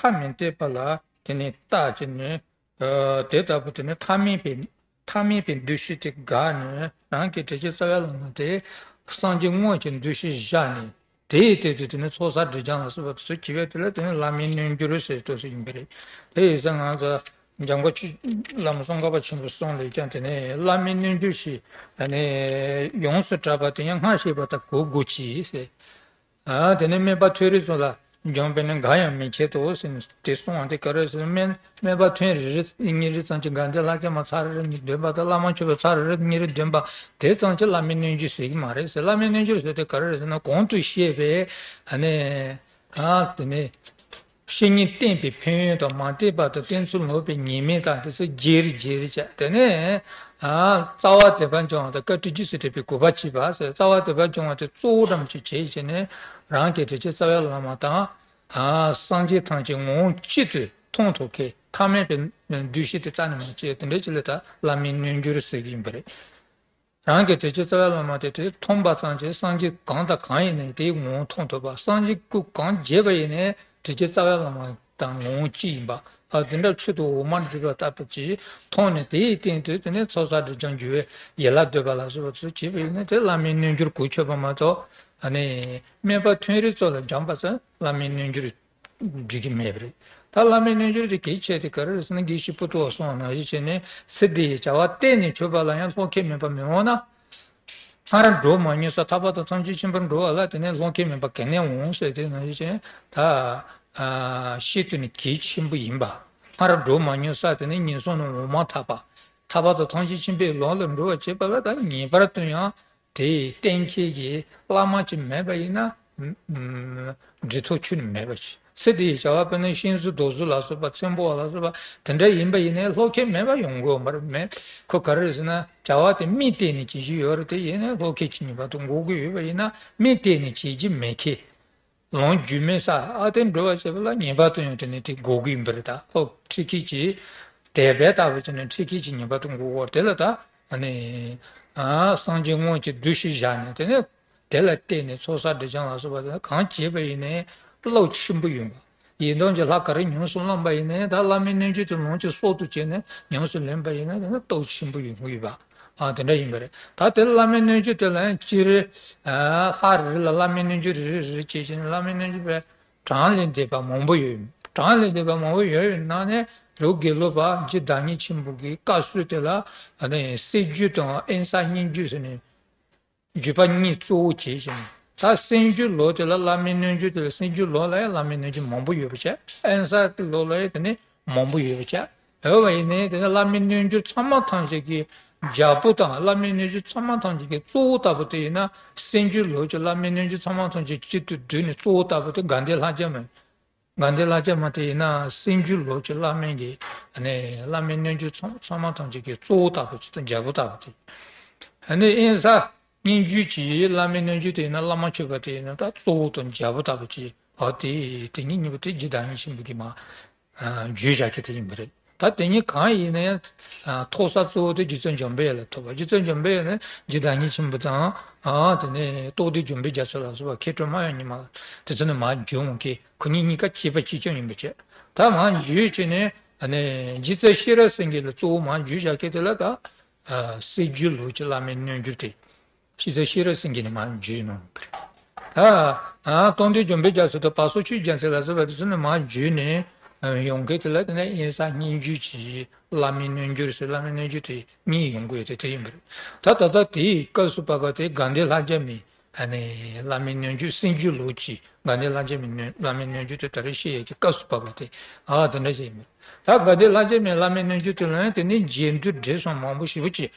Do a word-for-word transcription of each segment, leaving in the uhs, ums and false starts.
ཐ་མི་དད་པ་ལ་དེ་ནས་བརྟགས་བྱས་ནས། ཨ། དེ་ལྟ་བུ་དེ་ནི་ཐ་མལ་པའི་ཐ་མལ་པའི་འདུ་ཤེས་དེ་འགགས་ནས། རང་གི་དྲིན་ཅན་རྩ་བའི་བླ་མ་དེ་སངས་རྒྱས་དངོས་ཀྱི་འདུ་ཤེས་བཞག་ནས། དེའི་སྟེང་དུ་དེ་ནི་ཚོགས་བསགས་སྒྲིབ་སྦྱང་ལ་སོགས་པ་དེ་ཚོ་བྱས་པས། དེ་ལ་དེ་ནི་བླ་མའི་རྣལ་འབྱོར་ཟེར་ཏོག་ཙམ་ཡིན་པ་རེད། དེ་ཡིན་ཙང་ང་ཚོ་འཇམ་མགོན་ཆོས་བླ་མ་ཙོང་ཁ་པ་ཆེན་པོའི་གསུང་ལས་ཀྱང་དེ་ནི་བླ་མའི་རྣལ་འབྱོར་ཞེས་ནི་ཡོངས་སུ་གྲགས་པ་དེ་ཡང་སྔར་བཤད་པ་ལྟར་གོ་དགོས་ཀྱི་ཟེར། ཨ། དེ་ནས་སྨན་པ་ཐོད་རིལ་ཚོགས་ལ་སྦྱངས་པས་ནི་འགའ་ཡང་མི་ཁྱད་དོ་ཟེར་ནས་དེ་གསུངས་པ་དེ་ག་རེ་ཟེར་ན། སྨན་སྨན་པ་ཐོད་རིལ་རེ་གཉིས་རེ་ཙམ་གྱིས་དགའ་ལྡན་ལྷ་བརྒྱ་མ་ཚར་རེ་གཉིས་འདོན་པ་དང་། བླ་མ་མཆོད་པ་ཚར་རེ་གཉིས་རེ་འདོན་པ་དེ་ཙམ་གྱིས་བླ་མའི་རྣལ་འབྱོར་ཟེར་གྱི་མ་རེད་ཟེར། བླ་མའི་རྣལ་འབྱོར་ཟེར་དེ་ག་རེ་རེད་ཟེར་ན། གོང་དུ་བཤད་པའི་ཨ་ནི། ཨ། དེ་ནས་བཤེས་གཉེན་བསྟེན་པའི་ཕན་ཡོན་དང་། མ་བསྟེན་པ་དང་བསྟེན་ཚུལ་ལོག་པའི་ཉེས་དམིགས་དང་། དེ་ཚོ་རྗེས་རེ་རྗེས་རེ་བྱས། དེ་ནས། ཨ། རྩ་བ་དད་པ་སྦྱོང་བ་དང་བཀའ་དྲིན་རྗེས་སུ་དྲན་པའི་གུས་པ་བྱེད་པ་ཟེར། རྩ་བ་དད་པ་སྦྱོང་བ་དེ་གཙོ་བོ་འགྲམ་ཅིག་བྱས་བྱས་ནས། རང་གི་དྲིན་ཅན་རྩ་བའི་བླ་མ་དང་། ཨ། སངས་རྒྱས་ཐམས་ཅད་ངོ་བོ་གཅིག་ཏུ་མཐོང་ཐུབ་མཁན། ཐ་མལ་པའི་འདུ་ཤེས་དེ་རྩ་ནས་མ་སྐྱེས། དེ་འདྲ་ཅིག་ལ་ད་བླ་མའི་རྣལ་འབྱོར་ཟེར་གྱི་ཡིན་པ་རེད། རང་གི་དྲིན་ཅན་རྩ་བའི་བླ་མ་དེ་དེ་མཐོང་པ་ཙམ་གྱིས་སངས་རྒྱས་གང་དང་གང་ཡིན་ནའི་དེའི་ངོ་བོ་མཐོང་ཐུབ་པ། སངས་རྒྱས་སྐུ་གང་མཇལ་བ་ཡིན་ནའི་དྲིན་ཅན་རྩ་བའི་བླ་མ་དང་ངོ་བོ་གཅིག་ཡིན་པ། ཨ། དེ་འདྲ་ཆོས་དང་འོ་མ་འདྲེས་པ་ལྟ་བུ་ཅིག་མཐོང་ནས། དེའི་སྟེང་དུ་དེ་ནས་ཚོགས་བསགས་སྒྲིབ་སྦྱང་རྒྱུ་བའི་ཡན་ལག་བསྡུས་པ་ལ་སོགས་པ་ཚོ་བྱས་པ་ཡིན་ན། དེ་བླ་མའི་རྣལ་འབྱོར་གོ་ཆོད་པ་མ་གཏོགས། ཨ་ནི་སྨན་པ་ཐོད་རིལ་ཚོགས་ལ་སྦྱངས་པ་ཙམ་བླ་མའི་རྣལ་འབྱོར་འགྲིག་གི་མེད་པ་རེད། ད་བླ་མའི་རྣལ་འབྱོར་དེ་གལ་ཆེ་དེ་ག་རེ་རེད་ཟེར་ན། དགེ་བཤེས་པོ་ཏོ་གསུངས་པ་ནང་བཞིན་བྱས་ནས། ཚེ་འདིའི་བྱ་བ་གཏན་ནས་ཆོད་པ་ལ་ཡང་བློ་ཁེལ་མེད་པ་མི་འོང་ན། སྔར་འགྲོ་མ་མྱོང་ས། ཐར་པ་དང་ཐམས་ཅད་མཁྱེན་པར་འགྲོ་བ་ལ་དེ་ནས་བློ་ཁེལ་མེད་པ་ག་ནས་འོང་ཟེར་དེ་ནང་བཞིན་བྱས་ནས། ད་ཤེས་དོན་ནི་གལ་ཆེན་པོ་ཡིན་པ། སྔར་འགྲོ་མ་མྱོང་ས་དེ་ནི་ངན་སོང་ནས་འོང་མ་ཐག་པ། ཐར་པ་དང་ཐམས་ཅད་མཁྱེན་པའི་ལམ་ལ་འགྲོ་བར་བྱེད་པ་ལ། ད་ངེས་པར་དུ་ཡང་དེའི་གཏན་འཁེལ་གྱི་བླ་མ་ཅིག་མེད་པ་ཡིན་ན། ཨ། འབྲི་ཐབས་ཁྱོན་ནས་མེད་པ་ཅིག། ཚེ་འདིའི་བྱ་བ་དཔེར་ན་ཤིང་བཟོ་རྡོ་བཟོ་ལ་སོགས་པ། ཚོན་པོ་བ་ལ་སོགས་པ་དེ་འདྲ་ཡིན་པ་ཡིན་ནའི་བློ་ཁེལ་མེད་པ་ཡོང་གི་ཡོད་མ་རེད། མེད། ཁོ་ག་རེ་རེད་ཟེར་ན། བྱ་བ་དེ་མིག་གཏད་ནས་བྱེད་ཀྱི་ཡོད་རེད། དེ་ཡིན་ནའི་བློ་ཁེལ་གྱི་ངེས་པར་དུ་འགོག་གི་ཡོད་པ་ཡིན་ན། མིག་གཏད་ནས་བྱེད་ཀྱི་མེད་མཁན། ལམ་རྒྱུས་མེད་ས། ཨ། དེ་འགྲོ་བ་བྱེད་པ་ལ་ངེས་པར་དུ་ཡང་དེ་ནི་དེ་འགོག་གི་ཡིན་པ་རེད། ད་ཁོ་ཁྲིད་མཁན་གྱི་དད་པས་ལྟ་བུ་བྱས་ནས་ཁྲིད་མཁན་གྱི་ངེས་པར་དུ་འགོག་གི་ཡོད་རེད། དེ་ལ་ད་ཨ་ནི། ཨ། སངས་རྒྱས་དངོས་ཀྱི་འདུ་ཤེས་བཞག་ནས། དེ་ནས་དེ་ལ་བརྟེན་ནས་ཚོགས་བསགས་སྒྲིབ་སྦྱང་ལ་སོགས་པ་དེ་གང་བྱས་པ་ཡིན་ནའི་བློ་ཆེན་པོ་ཡོང་བ། ཡི་དམ་གྱི་ལྷ་ག་རེ་ཉམས་སུ་བླངས་པ་ཡིན་ནའི། ད་བླ་མའི་རྣལ་འབྱོར་དེ་ལོངས་སྤྱོད་གསོག་ཏུ་བྱས་ནས་ཉམས་སུ་ལེན་པ་ཡིན་ན། དེ་ནི་སྟོབས་ཆེན་པོ་ཡོང་གི་ཡོད་པ། ཨ། དེ་འདྲ་ཡིན་པ་རེད། ད་དེ་བླ་མའི་རྣལ་འབྱོར་དེ་ལ་ཡང་སྤྱིར། ཨ། ལྷ་རེ་རེ་ལ་བླ་མའི་རྣལ་འབྱོར་རེ་རེ་རེ་རེ་བྱས་བྱས་ནས། བླ་མའི་རྣལ་འབྱོར་པའི་གྲངས་ལས་འདས་པ་མང་པོ་ཡོད། གྲངས་ལས་འདས་པ་མང་པོ་ཡོད་པའི་ནང་ནས། རི་བོ་དགེ་ལུགས་པ་རྗེ་བདག་ཉིད་ཆེན་པོ་གི་བཀའ་སྲོལ་དེ་ལ། ཨ་ནི་སེམས་རྒྱུད་དང་དབེན་ས་སྙན་བརྒྱུད་ཟེར་ནས་བརྒྱུད་པ་གཉིས་གཙོ་བོ་བྱས་བྱས་ནས། ད་སེམས་རྒྱུད་ལུགས་དེ་ལ་བླ་མའི་རྣལ་འབྱོར་དེ་ལ། སེམས་རྒྱུད་ལུགས་ལ་ཡང་བླ་མའི་རྣལ་འབྱོར་མང་པོ་ཡོད་པ་བྱས། དབེན་ས་ལུགས་ལ་ཡང་དེ་ནས་མང་པོ་ཡོད་པ་བྱས། ཡོད་པ་ཡིན་ནའི་དེ་ནི་བླ་མའི་རྣལ་འབྱོར་ཚང་མ་ཐམས་ཅད་ཀྱི་རྒྱལ་པོ་དང་། བླ་མའི་རྣལ་འབྱོར་ཚང་མ་ཐམས་ཅད་ཀྱི་གཙོ་བོ་ལྟ་བུ་དེ་ཡིན་ན། སེམས་རྒྱུད་ལུགས་ཀྱི་བླ་མའི་རྣལ་འབྱོར་ཚང་མ་ཐམས་ཅད་གཅིག་ཏུ་བསྡུས་ནས་གཙོ་བོ་ལྟ་བུ་དེ་དགའ་ལྡན་ལྷ་བརྒྱ་མ། དགའ་ལྡན་ལྷ་བརྒྱ་མ་དེ་ཡིན་ན། སེམས་རྒྱུད་ལུགས་ཀྱི་བླ་མའི་གི། ཨ་ནི་བླ་མའི་རྣལ་འབྱོར་ཚང་ཚང་མ་ཐམས་ཅད་ཀྱི་གཙོ་བོ་ལྟ་བུ་ཅིག་དང་རྒྱལ་པོ་ལྟ་བུ་ཅིག། ཨ་ནི་དབེན་ས་སྙན་བརྒྱུད་ཀྱི་བླ་མའི་རྣལ་འབྱོར་དེ་ཡིན་ན། བླ་མ་མཆོད་པ་དེ་ཡིན་ན། ད་གཙོ་བོ་དང་རྒྱལ་པོ་ལྟ་བུ་ཅིག། ཨ། དེ་དེ་གཉིས་གཉིས་པོ་དེ་རྗེ་བདག་ཉིད་ཆེན་པོ་གིས་མར། ཨ། བརྗོད་བཞག་མཁན་དེ་ཡིན་པ་རེད། ད་དེ་གཉིས་གང་ཡིན་ན་ཡང་། ཨ། ཐོབ་ས་གཙོ་བོ་དེ་རྗེ་བཙུན་འཇམ་དཔལ་ལ་ཐོབ་པ། རྗེ་བཙུན་འཇམ་དཔལ་ནི་རྗེ་བདག་ཉིད་ཆེན་པོ་དང་། ཨ། དེ་ནས་རྟོགས་ལྡན་འཇམ་དཔལ་རྒྱ་མཚོ་ལ་སོགས་པ། མཁས་གྲུབ་སྨྲ་བའི་ཉི་མ་དེ་ཚོ་ནས་མར་བརྗོད་འོང་མཁན། ཁོ་གཉིས་གཉིས་ཀ་བྱེད་པ་གཅིག་རྐྱང་ཡིན་པ་བྱས། ད་མར་བརྗོད་བྱས་ནས། ཨ་ནི་རྗེ་བཙུན་ཤེས་རབ་སེང་གེ་ལ་གཙོ་བོ་མར་བརྗོད་བཞག་མཁན་དེ་ལ་ད། ཨ། སེམས་རྒྱུད་ལུགས་ཀྱི་བླ་མའི་རྣལ་འབྱོར་དེ། རྗེ་བཙུན་ཤེས་རབ་སེང་གེ་ནས་མར་བརྗོད་གནང་བ་རེད། ད། ཨ། རྟོགས་ལྡན་འཇམ་དཔལ་རྒྱ་མཚོ་དང་། བར་གསུམ་ཆོས་ཀྱི་རྒྱལ་མཚན་ལ་སོགས་པ་དེ་ཚོ་ནས་མར་བརྗོད་ནས། ཨ། ཡོང་མཁན་དེ་ལ་དེ་ནས་དབེན་ས་སྙན་བརྒྱུད་ཀྱི་བླ་མའི་རྣལ་འབྱོར་ཟེར། བླ་མའི་རྣལ་འབྱོར་དེ་གཉིས་ཡོང་གི་ཡོད་དེ། དེ་ཡིན་པ་རེད། ད་ད་ལྟ་དེའི་སྐབས་སུ་བབས་པ་དེ་དགའ་ལྡན་ལྷ་བརྒྱ་མའི། ཨ་ནི་བླ་མའི་རྣལ་འབྱོར། སེམས་རྒྱུད་ལུགས་ཀྱི་དགའ་ལྡན་ལྷ་བརྒྱ་མའི་བླ་མའི་རྣལ་འབྱོར་དེ་ད་རེས་བཤད་ཡས་ཀྱི་སྐབས་སུ་བབས་པ་དེ། ཨ། དེ་འདྲ་ཞིག་ཡིན་པ་རེད། ད་དགའ་ལྡན་ལྷ་བརྒྱ་མའི་བླ་མའི་རྣལ་འབྱོར་དེ་ལ་ཡང་དེ་ནས་རྗེས་ཟློས་འགྲེལ་ཚོམས་མང་པོ་ཞེ་པོ་ཅིག།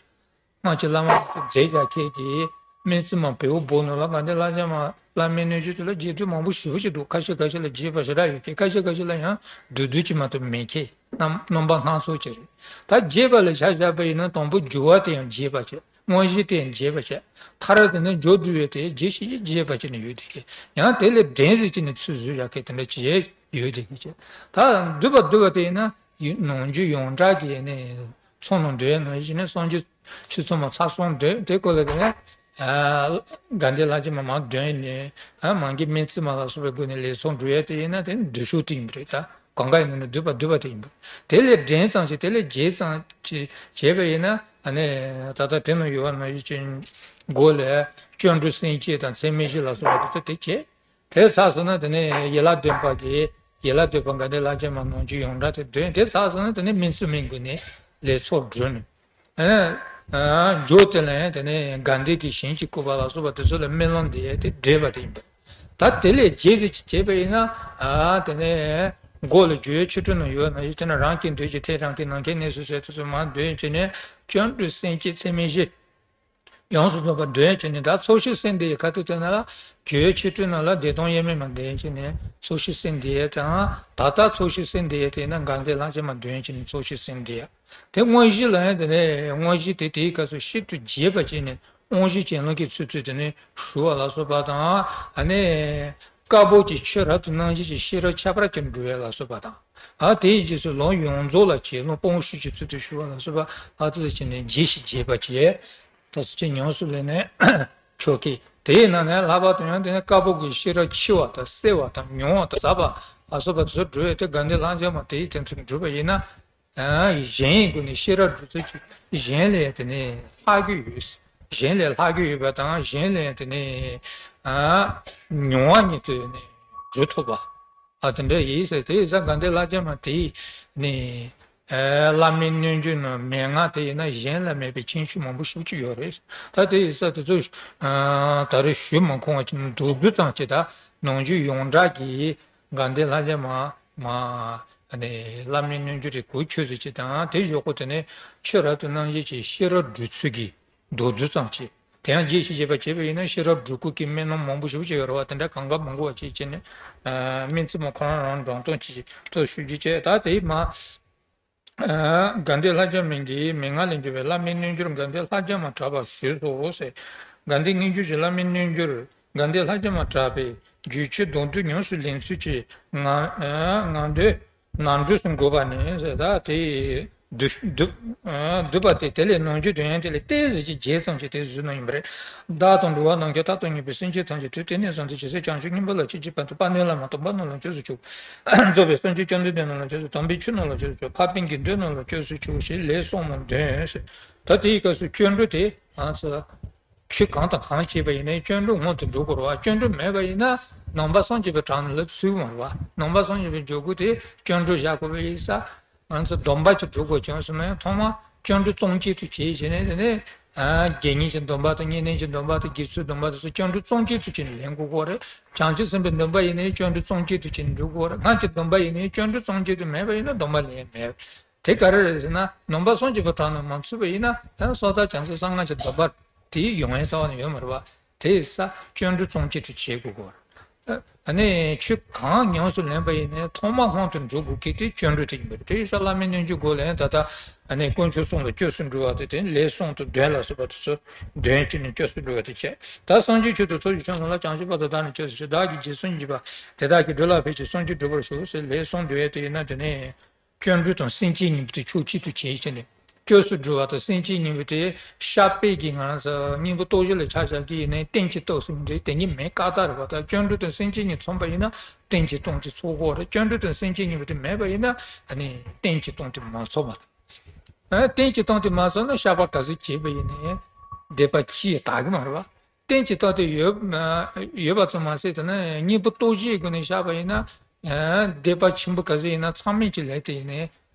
སྔར་གྱི་བླ་མ་མཛད་བཞག་མཁན་གྱི་སྨན་རྩིས་མ་བལ་པོ་སྦུག་ནང་ལ། དགའ་ལྡན་ལྷ་བརྒྱ་མ་བླ་མའི་རྣལ་འབྱོར་དེ་ལ་རྗེས་ཟློས་མང་པོ་ཞེ་པོ་ཅིག་འདུག། ཁ་ཤས་ཁ་ཤས་ལ་རྒྱས་པ་ཞེ་དྲག་ཡོད་མཁན། ཁ་ཤས་ཁ་ཤས་ལ་ཡང་བསྡུས་བསྡུས་ཅིག་མ་གཏོགས་མེད་མཁན། རྣམ་རྣམ་པ་སྣ་ཚོགས་ཅིག་རེད། ད་རྒྱས་པ་ལ་ཆ་བཞག་པ་ཡིན་ན། དང་པོ་སྦྱོར་བ་དེ་ཡང་རྒྱས་པ་བྱས། དངོས་གཞི་དེ་ཡང་རྒྱས་པ་བྱས། མཐར་དེ་ནི་སྦྱོར་བསྡུ་བའི་དེ་རྒྱས་ཤིང་རྒྱས་པ་བྱས་ནས་ཡོད་བསྡད་མཁན། ཡང་དེ་ལས་འགྲན་ཟེར་བྱས་ནས་ཚུར་བཟོས་བཞག་མཁན་དེ་འདྲ་ཅིག་ཡོད་བསྡད་མཁན་བྱས། ད་བསྡུས་པ་བསྡུས་པ་དེ་ཡིན་ན། ཡུ་ནང་རྒྱུད་ཡོངས་གྲགས་ཀྱི་ནི་ཚོགས་ནང་འདུས་ཡས་ནང་བཞིན་ནི་སངས་རྒྱས་ཆོས་ཚོགས་མ་ཚར་སོང་དེ་དེ་སྐོར་ལ་དེ་ནས། ཨ། དགའ་ལྡན་ལྷ་བརྒྱ་མ་མར་འདོན་ནས། ཨ། མང་གི་སྨན་རྩིས་མ་ལ་སོགས་པའི་སྒོ་ནས་ལས་ཚོགས་འགྲོ་ཡས་དེ་ཡིན་ན། དེ་ནི་བསྡུས་ཤོག་དེ་ཡིན་པ་རེད། ད་ གང་ག་ཡིན་ན་བསྡུས་པ་བསྡུས་པ་དེ་ཡིན་པ། དེ་ལས་འདྲེན་ཙམ་ཞིག་དེ་ལས་རྒྱས་ཙམ་ཞིག་བྱས་པ་ཡིན་ན་ཨ་ནི་ད་ལྟ་དེ་ནང་ཡོད་པ་ནང་བཞིན་གྱི་མགོ་ལ་སྐྱབས་འགྲོ་སེམས་བསྐྱེད་དང་ཚད་མེད་བཞི་ལ་སོགས་པ་དེ་ཚོ་དེ་བྱས། དེ་ཚར་སོང་ན་དེ་ནས་ཡན་ལག་བདུན་པ་གི་ཡན་ལག་བདུན་པ་དགའ་ལྡན་ལྷ་བྱམས་མ་ནང་བཞིན་ཡོངས་གྲགས་དེ་འདོན། དེ་ཚར་སོང་ན་དེ་ནས་སྨིན་བྱེད་སྨིན་དགོས་ནས་ལས་ཚོགས་སྒྲུབ་ནས། ཨ་ནི་ཨ་མཇུག་དེ་ལ་ཡང་དེ་ནས་དགའ་ལྡན་གྱི་ཞིང་གི་བཀོད་པ་ལ་སོགས་པ་དེ་ཚོ་ལ་སྨོན་ལམ་འདེབས་ཡས་དེ་འདྲེས་པ་དེ་ཡིན་པ། ད་དེ་ལས་རྒྱས་ཏེ་ཅིག་བྱས་པ་ཡིན་ན་ཨ་དེ་ནས་མགོ་ལ་སྒྱུ་ཡས་ཆོ་འཕྲུལ་ནང་ཡོད་ན་ཡོད་ཅེ་ན་རང་གི་འདོད་ཀྱི་ཐད་རང་གི་ནམ་མཁའི་གནས་སུ་གསལ་དུ་སོང་མ་འདོད་ཅེ་ནས་སྐྱབས་འགྲོ་སེམས་བསྐྱེད་ཚད་མེད་བཞི། ཡོངས་སུ་རྫོགས་པ་འདོན་བྱས་ནས་ད་ཚོགས་ཞིང་གསོལ་འདེབས་ཡས་ཁ་ཐུག་དེ་ན་ལ་སྒྱུ་ཡས་ཆོ་འཕྲུལ་ནང་ལ་བདེ་སྟོང་དབྱེར་མེད་མ་འདོན་བྱས་ནས་ཚོགས་ཞིང་གསོལ་འདེབས་ཡས་དང་། ད་ལྟ་ཚོགས་ཞིང་གསོལ་འདེབས་ཡས་དེ་ན་དགའ་ལྡན་ལྷ་བྱམས་མ་འདོན་བྱས་ནས་ཚོགས་ཞིང་གསོལ་འདེབས་ཡས། དེ་དངོས་གཞི་ལ་ཡང་དེ་ནས་དངོས་གཞི་དེ་དེའི་སྐབས་སུ་ཤིན་ཏུ་རྒྱས་པ་བྱས་ནས་དབང་བཞི་གྱེན་ལོངས་ཀྱི་ཚུལ་དུ་དེ་ནས་ཞུ་བ་ལ་སོགས་པ་དང་། ཨ་ནི་བཀའ་བབས་ཀྱི་ཆོས་རབ་ཏུ་རྣམ་འབྱེད་ཀྱི་ཤེས་རབ་ཁྱད་པར་ཅན་སྒྲུབ་ཡས་ལ་སོགས་པ་དང་། ཨ་དེའི་རྗེས་སུ་ལམ་ཡོངས་རྫོགས་ལ་གྱེན་ལོངས་སྤོང་བྱེད་ཀྱི་ཚུལ་དུ་ཞུ་བ་ལ་སོགས་པ་ཨ་ཏི་ཟེར་བྱས་ནས་རྒྱས་ཤིང་རྒྱས་པ་བྱས། ད་སུ་ཅི་ཉམས་སུ་ལེན་ནས་ཆོག་གི། དེའི་ནང་ནས་ལྷག་པར་དུ་ཡང་དེ་ནས་བཀའ་བབས་ཀྱི་ཤེས་རབ་འཆི་བ་དང་གསལ་བ་དང་མྱོང་བ་དང་ཟབ་པ་ལ་སོགས་པ་དེ་ཚོ་སྒྲུབ་ཡས་དེ་དགའ་ལྡན་ལྷ་བྱམས་མ་དེའི་དོན་དུ་སྒྲུབ་པ་ཡིན་ན། ཨ་གཞན་ཡི་སྒོ་ནས་ཤེས་རབ་སྒྲུབ་ཚུལ་གྱི་གཞན་ལས་དེ་ནས་ལྷག་གི་ཡོད། གཞན་ལས་ལྷག་གི་ཡོད་པ་དང་གཞན་ལས་དེ་ནས་ཨ་མྱོང་བ་ཉིད་དུ་ནས་སྒྲུབ་ཐུབ་པ། ཨ་དེ་འདྲ་ཡིན་ཟེར། དེ་ཡིན་ཙང་དགའ་ལྡན་ལྷ་བྱམས་མ་དེ་ནས་ཨ་བླ་མའི་རྣལ་འབྱོར་ནང་མན་ངག་དེ་ཡིན་ན་གཞན་ལ་མེད་པའི་མཁྱེན་ཆོས་མང་པོ་ཞེ་པོ་ཅིག་ཡོད་རེད། ད་དེ་ཡིན་ཙང་དེ་ཚོ་ཨ་ད་རེས་ཞུ་མ་ཁོམ་པ་ཅིག་མདོར་བསྡུས་ཙམ་ཅིག་ད་ནང་བཞིན་ཡོངས་གྲགས་ཀྱི་དགའ་ལྡན་ལྷ་བྱམས་མ་མ་ཨ་ནི་བླ་མའི་རྣལ་འབྱོར་གྱི་གོ་ཆོད་ཚུལ་ཅིག་དང་། དེ་ཞོག་གོ་དེ་ནས་ཆོས་རབ་ཏུ་རྣམ་འབྱེད་ཀྱི་ཤེས་རབ་སྒྲུབ་ཚུལ་གྱི་མདོར་བསྡུས་ཙམ་ཅིག་དེ་ཡང་རྒྱས་ཤིང་རྒྱས་པ་བྱས་པ་ཡིན་ན་ཤེས་རབ་སྒྲུབ་སྐོར་གྱི་སྨོན་ལམ་མང་པོ་ཞེ་པོ་ཅིག་ཡོད་རེད་བ། དེ་འདྲ་གང་ག་མང་པོ་བ་ཅིག་བྱས་ནས་ཨ་སྨིན་བྱེད་མ་ཁོ་རང་རང་འགྲོ་སྟངས་ཅིག་ཅིག་ཐོག་ཞུ་རྒྱུ་བྱས། ད་དེའི་མ་ཨ་དགའ་ལྡན་ལྷ་བྱམས་མའི་མན་ངག་ལས་བྱུང་བའི་བླ་མའི་རྣལ་འབྱོར་དགའ་ལྡན་ལྷ་བྱམས་མ་གྲགས་པ་ཞུས་སོ་ཟེར། དགའ་ལྡན་རྣལ་འབྱོར་གྱི་བླ་མའི་རྣལ་འབྱོར་དགའ་ལྡན་ལྷ་བྱམས་མ་གྲགས་པའི་རྒྱུད་ཆོས་མདོར་བསྡུས་ཉམས་སུ་ལེན་ཚུལ་གྱི་ང་ཨ་ང་འདོད་ནང་འགྲོས་སུ་འགོད་པ་ནི་ཟེར། ད་དེ་བསྡུ་བསྡུ་ཨ་བསྡུས་པ་དེ་དེ་ལས་ནང་བཅུད་དོན་ཡང་དེ་ལས་ཏོག་ཙམ་ཅིག་རྒྱས་ཙམ་ཅིག་དེ་བཟོས་གནང་ཡིན་པ་རེད། བདག་དང་འགྲོ་བ་ནམ་མཁའི་མཐའ་དང་མཉམ་པའི་སེམས་ཅན་ཐམས་ཅད་དུས་གཏན་ནས་བཟང་དུ་ཇི་སྲིད་བྱང་ཆུབ་སྙིང་པོ་ལ་ཆེས་བགྱིས་པ་དང་། དཔག་ནས་བླ་མ་དམ་པ་རྣམས་ལ་སྐྱབས་སུ་མཆིའོ། རྫོགས་པའི་སངས་རྒྱས་བཅོམ་ལྡན་འདས་རྣམས་ལ་སྐྱབས་སུ། དམ་པའི་ཆོས་རྣམས་ལ་སྐྱབས་སུ་མཆིའོ། འཕགས་པའི་དགེ་འདུན་རྣམས་ལ་སྐྱབས་སུ་མཆིའོ་ཞེས་ལན་གསུམ་མམ་འདོན་ཟེར། ད་དེའི་སྐབས་སུ་སྐྱབས་འགྲོ་དེ་ང་ཚོ་ཆོས་གང་དང་གང་བྱས་པ་ཡིན་ནའི་སྐྱབས་འགྲོ་སྔོན་དུ་འགྲོ་དགོས་རེད་བ། སྐྱབས་འགྲོ་མེད་པ་ཡིན་ན་ནང་པ་སངས་རྒྱས་པའི་གྲངས་ལ་ཚུད་ཀྱི་མ་རེད་བ། ནང་པ་སངས་རྒྱས་པའི་འཇུག་སྒོ་དེ་སྐྱབས་འགྲོ་བཞག་དགོས་པ་ཡིན་ཙང་། ང་ཚོ་སྡོམ་པ་ཅིག་སྒྲུབ་དགོས་བྱུང་སོང་ན་ཡང་ཐོག་མར་སྐྱབས་འགྲོ་བསམ་བྱེད་དུ་བྱས་བྱས་ནས་དེ་ནས་ཨ་དགེ་བསྙེན་གྱི་སྡོམ་པ་དང་བསྙེན་གནས་ཀྱི་སྡོམ་པ་དང་དགེ་ཚུལ་སྡོམ་པ་དེ་ཚོ་སྐྱབས་འགྲོ་བསམ་བྱེད་དུ་བྱས་ནས་ལེན་དགོས་ཀྱི་རེད། བྱང་ཆུབ་སེམས་དཔའི་སྡོམ་པ་ཡིན་ནའི་སྐྱབས་འགྲོ་བསམ་བྱེད་དུ་བྱས་ནས་འགྲུབ་ཀྱི་རེད། སྔགས་ཀྱི་སྡོམ་པ་ཡིན་ནའི་སྐྱབས་འགྲོ་བསམ་བྱེད་དུ་མེད་པ་ཡིན་ན་སྡོམ་པ་ལེན་མེད། དེ་ག་རེ་རེད་ཟེར་ན་ནང་པ་སངས་རྒྱས་པའི་གྲངས་ནང་མ་ཚུད་པ་ཡིན་ན་ད་སོ་ཐར་བྱང་སེམས་གསང་སྔགས་ཀྱི་སྡོམ་པ་དེ་ཡོང་ཡའི་རྩ་བ་ནས་ཡོད་མ་རེད་བ། དེ་ཡིན་ཙང་སྐྱབས་འགྲོ་བསམ་བྱེད་དུ་བྱེད་དགོས་ཀྱི་རེད། ཨ་ནི་ཆོས་གང་ཉམས་སུ་ལེན་པ་ཡིན་ནའི་ཐོག་མ་སྔོན་དུ་འགྲོ་དགོས་ཀྱི་དེ་སྐྱབས་འགྲོ་དེ་ཡིན་པ་རེད། དེ་ཡིན་ཙང་བླ་མའི་རྣལ་འབྱོར་སྒོ་ལས་ད་ལྟ་ཨ་ནི་དཀོན་མཆོག་གསུམ་ལ་སྐྱབས་སུ་འགྲོ་བ་དེ་དེ་ལན་གསུམ་དང་འདོན་ལ་སོགས་པ་དེ་ཚོ་འདོན་བྱས་ནས་སྐྱབས་སུ་འགྲོ་བ་དེ་བྱས། ད་སངས་རྒྱས་ཆོས་དང་ཚོགས་ཀྱི་མཆོག་རྣམས་ལ། བྱང་ཆུབ་བར་དུ་བདག་ནི་སྐྱབས་སུ་མཆི། བདག་གིས་རྗེས་སུ་སྙེགས་པ་དེ་དག་གིས། འགྲོ་ལ་ཕན་ཕྱིར་སངས་རྒྱས་འགྲུབ་པར་ཤོག་ཟེར་ལན་གསུམ་འདོན་ཡས་དེ་ཡིན་ན་དེ་ནས། སྐྱབས་འགྲོ་དང་སེམས་ཅན་གཉིས་པོ་དེ་ཕྱོགས་གཅིག་ཏུ་བྱས་བྱས་ནས། སྐྱབས་སུ་འགྲོ་བ་དང་སེམས་ཅན་གཉིས་པོ་དེ་བཤགས་པའི་གི་ང་རང་ཚོ་སྙིང་པོ་སྟོབས་བཞི་ལ་ཆ་བཞག་གི་ཡིན་ནའི་རྟེན་གྱི་སྟོབས་སུ་མི་འདུས། དེ་གཉིས་མེད་ཀ་ད་རེད་བ། ད་སྐྱབས་འགྲོ་དང་སེམས་ཅན་གཉིས་ཚང་པ་ཡིན་ན་རྟེན་གྱི་སྟོབས་དེ་ཚོགས་ཀྱི་རེད། སྐྱབས་འགྲོ་དང་སེམས་ཅན་གཉིས་པོ་དེ་མེད་པ་ཡིན་ན་ཨ་ནི་རྟེན་གྱི་སྟོབས་དེ་མ་ཚོགས་པ་དང་། ཨ་རྟེན་གྱི་སྟོབས་དེ་མ་ཚོགས་ན་བཤགས་པ་ག་ཚོད་བྱས་པ་ཡིན་ནའི་སྡིག་པ་ཅི་ཡང་དག་གི་མ་རེད་བ། རྟེན་གྱི་སྟོབས་དེ་ཡོད་ཡོད་པ་ཙམ་མ་ཟད་དེ་ནས་སྙིང་པོ་སྟོབས་བཞིའི་སྒོ་ནས་བཤགས་པ་ཡིན་ན། ཨ་སྡིག་པ་ཆེན་པོ་ག་ཚོད་ཡིན་ན་ཚང་མས་ཀྱི་ལས་དེ་ཡིན་ནའི་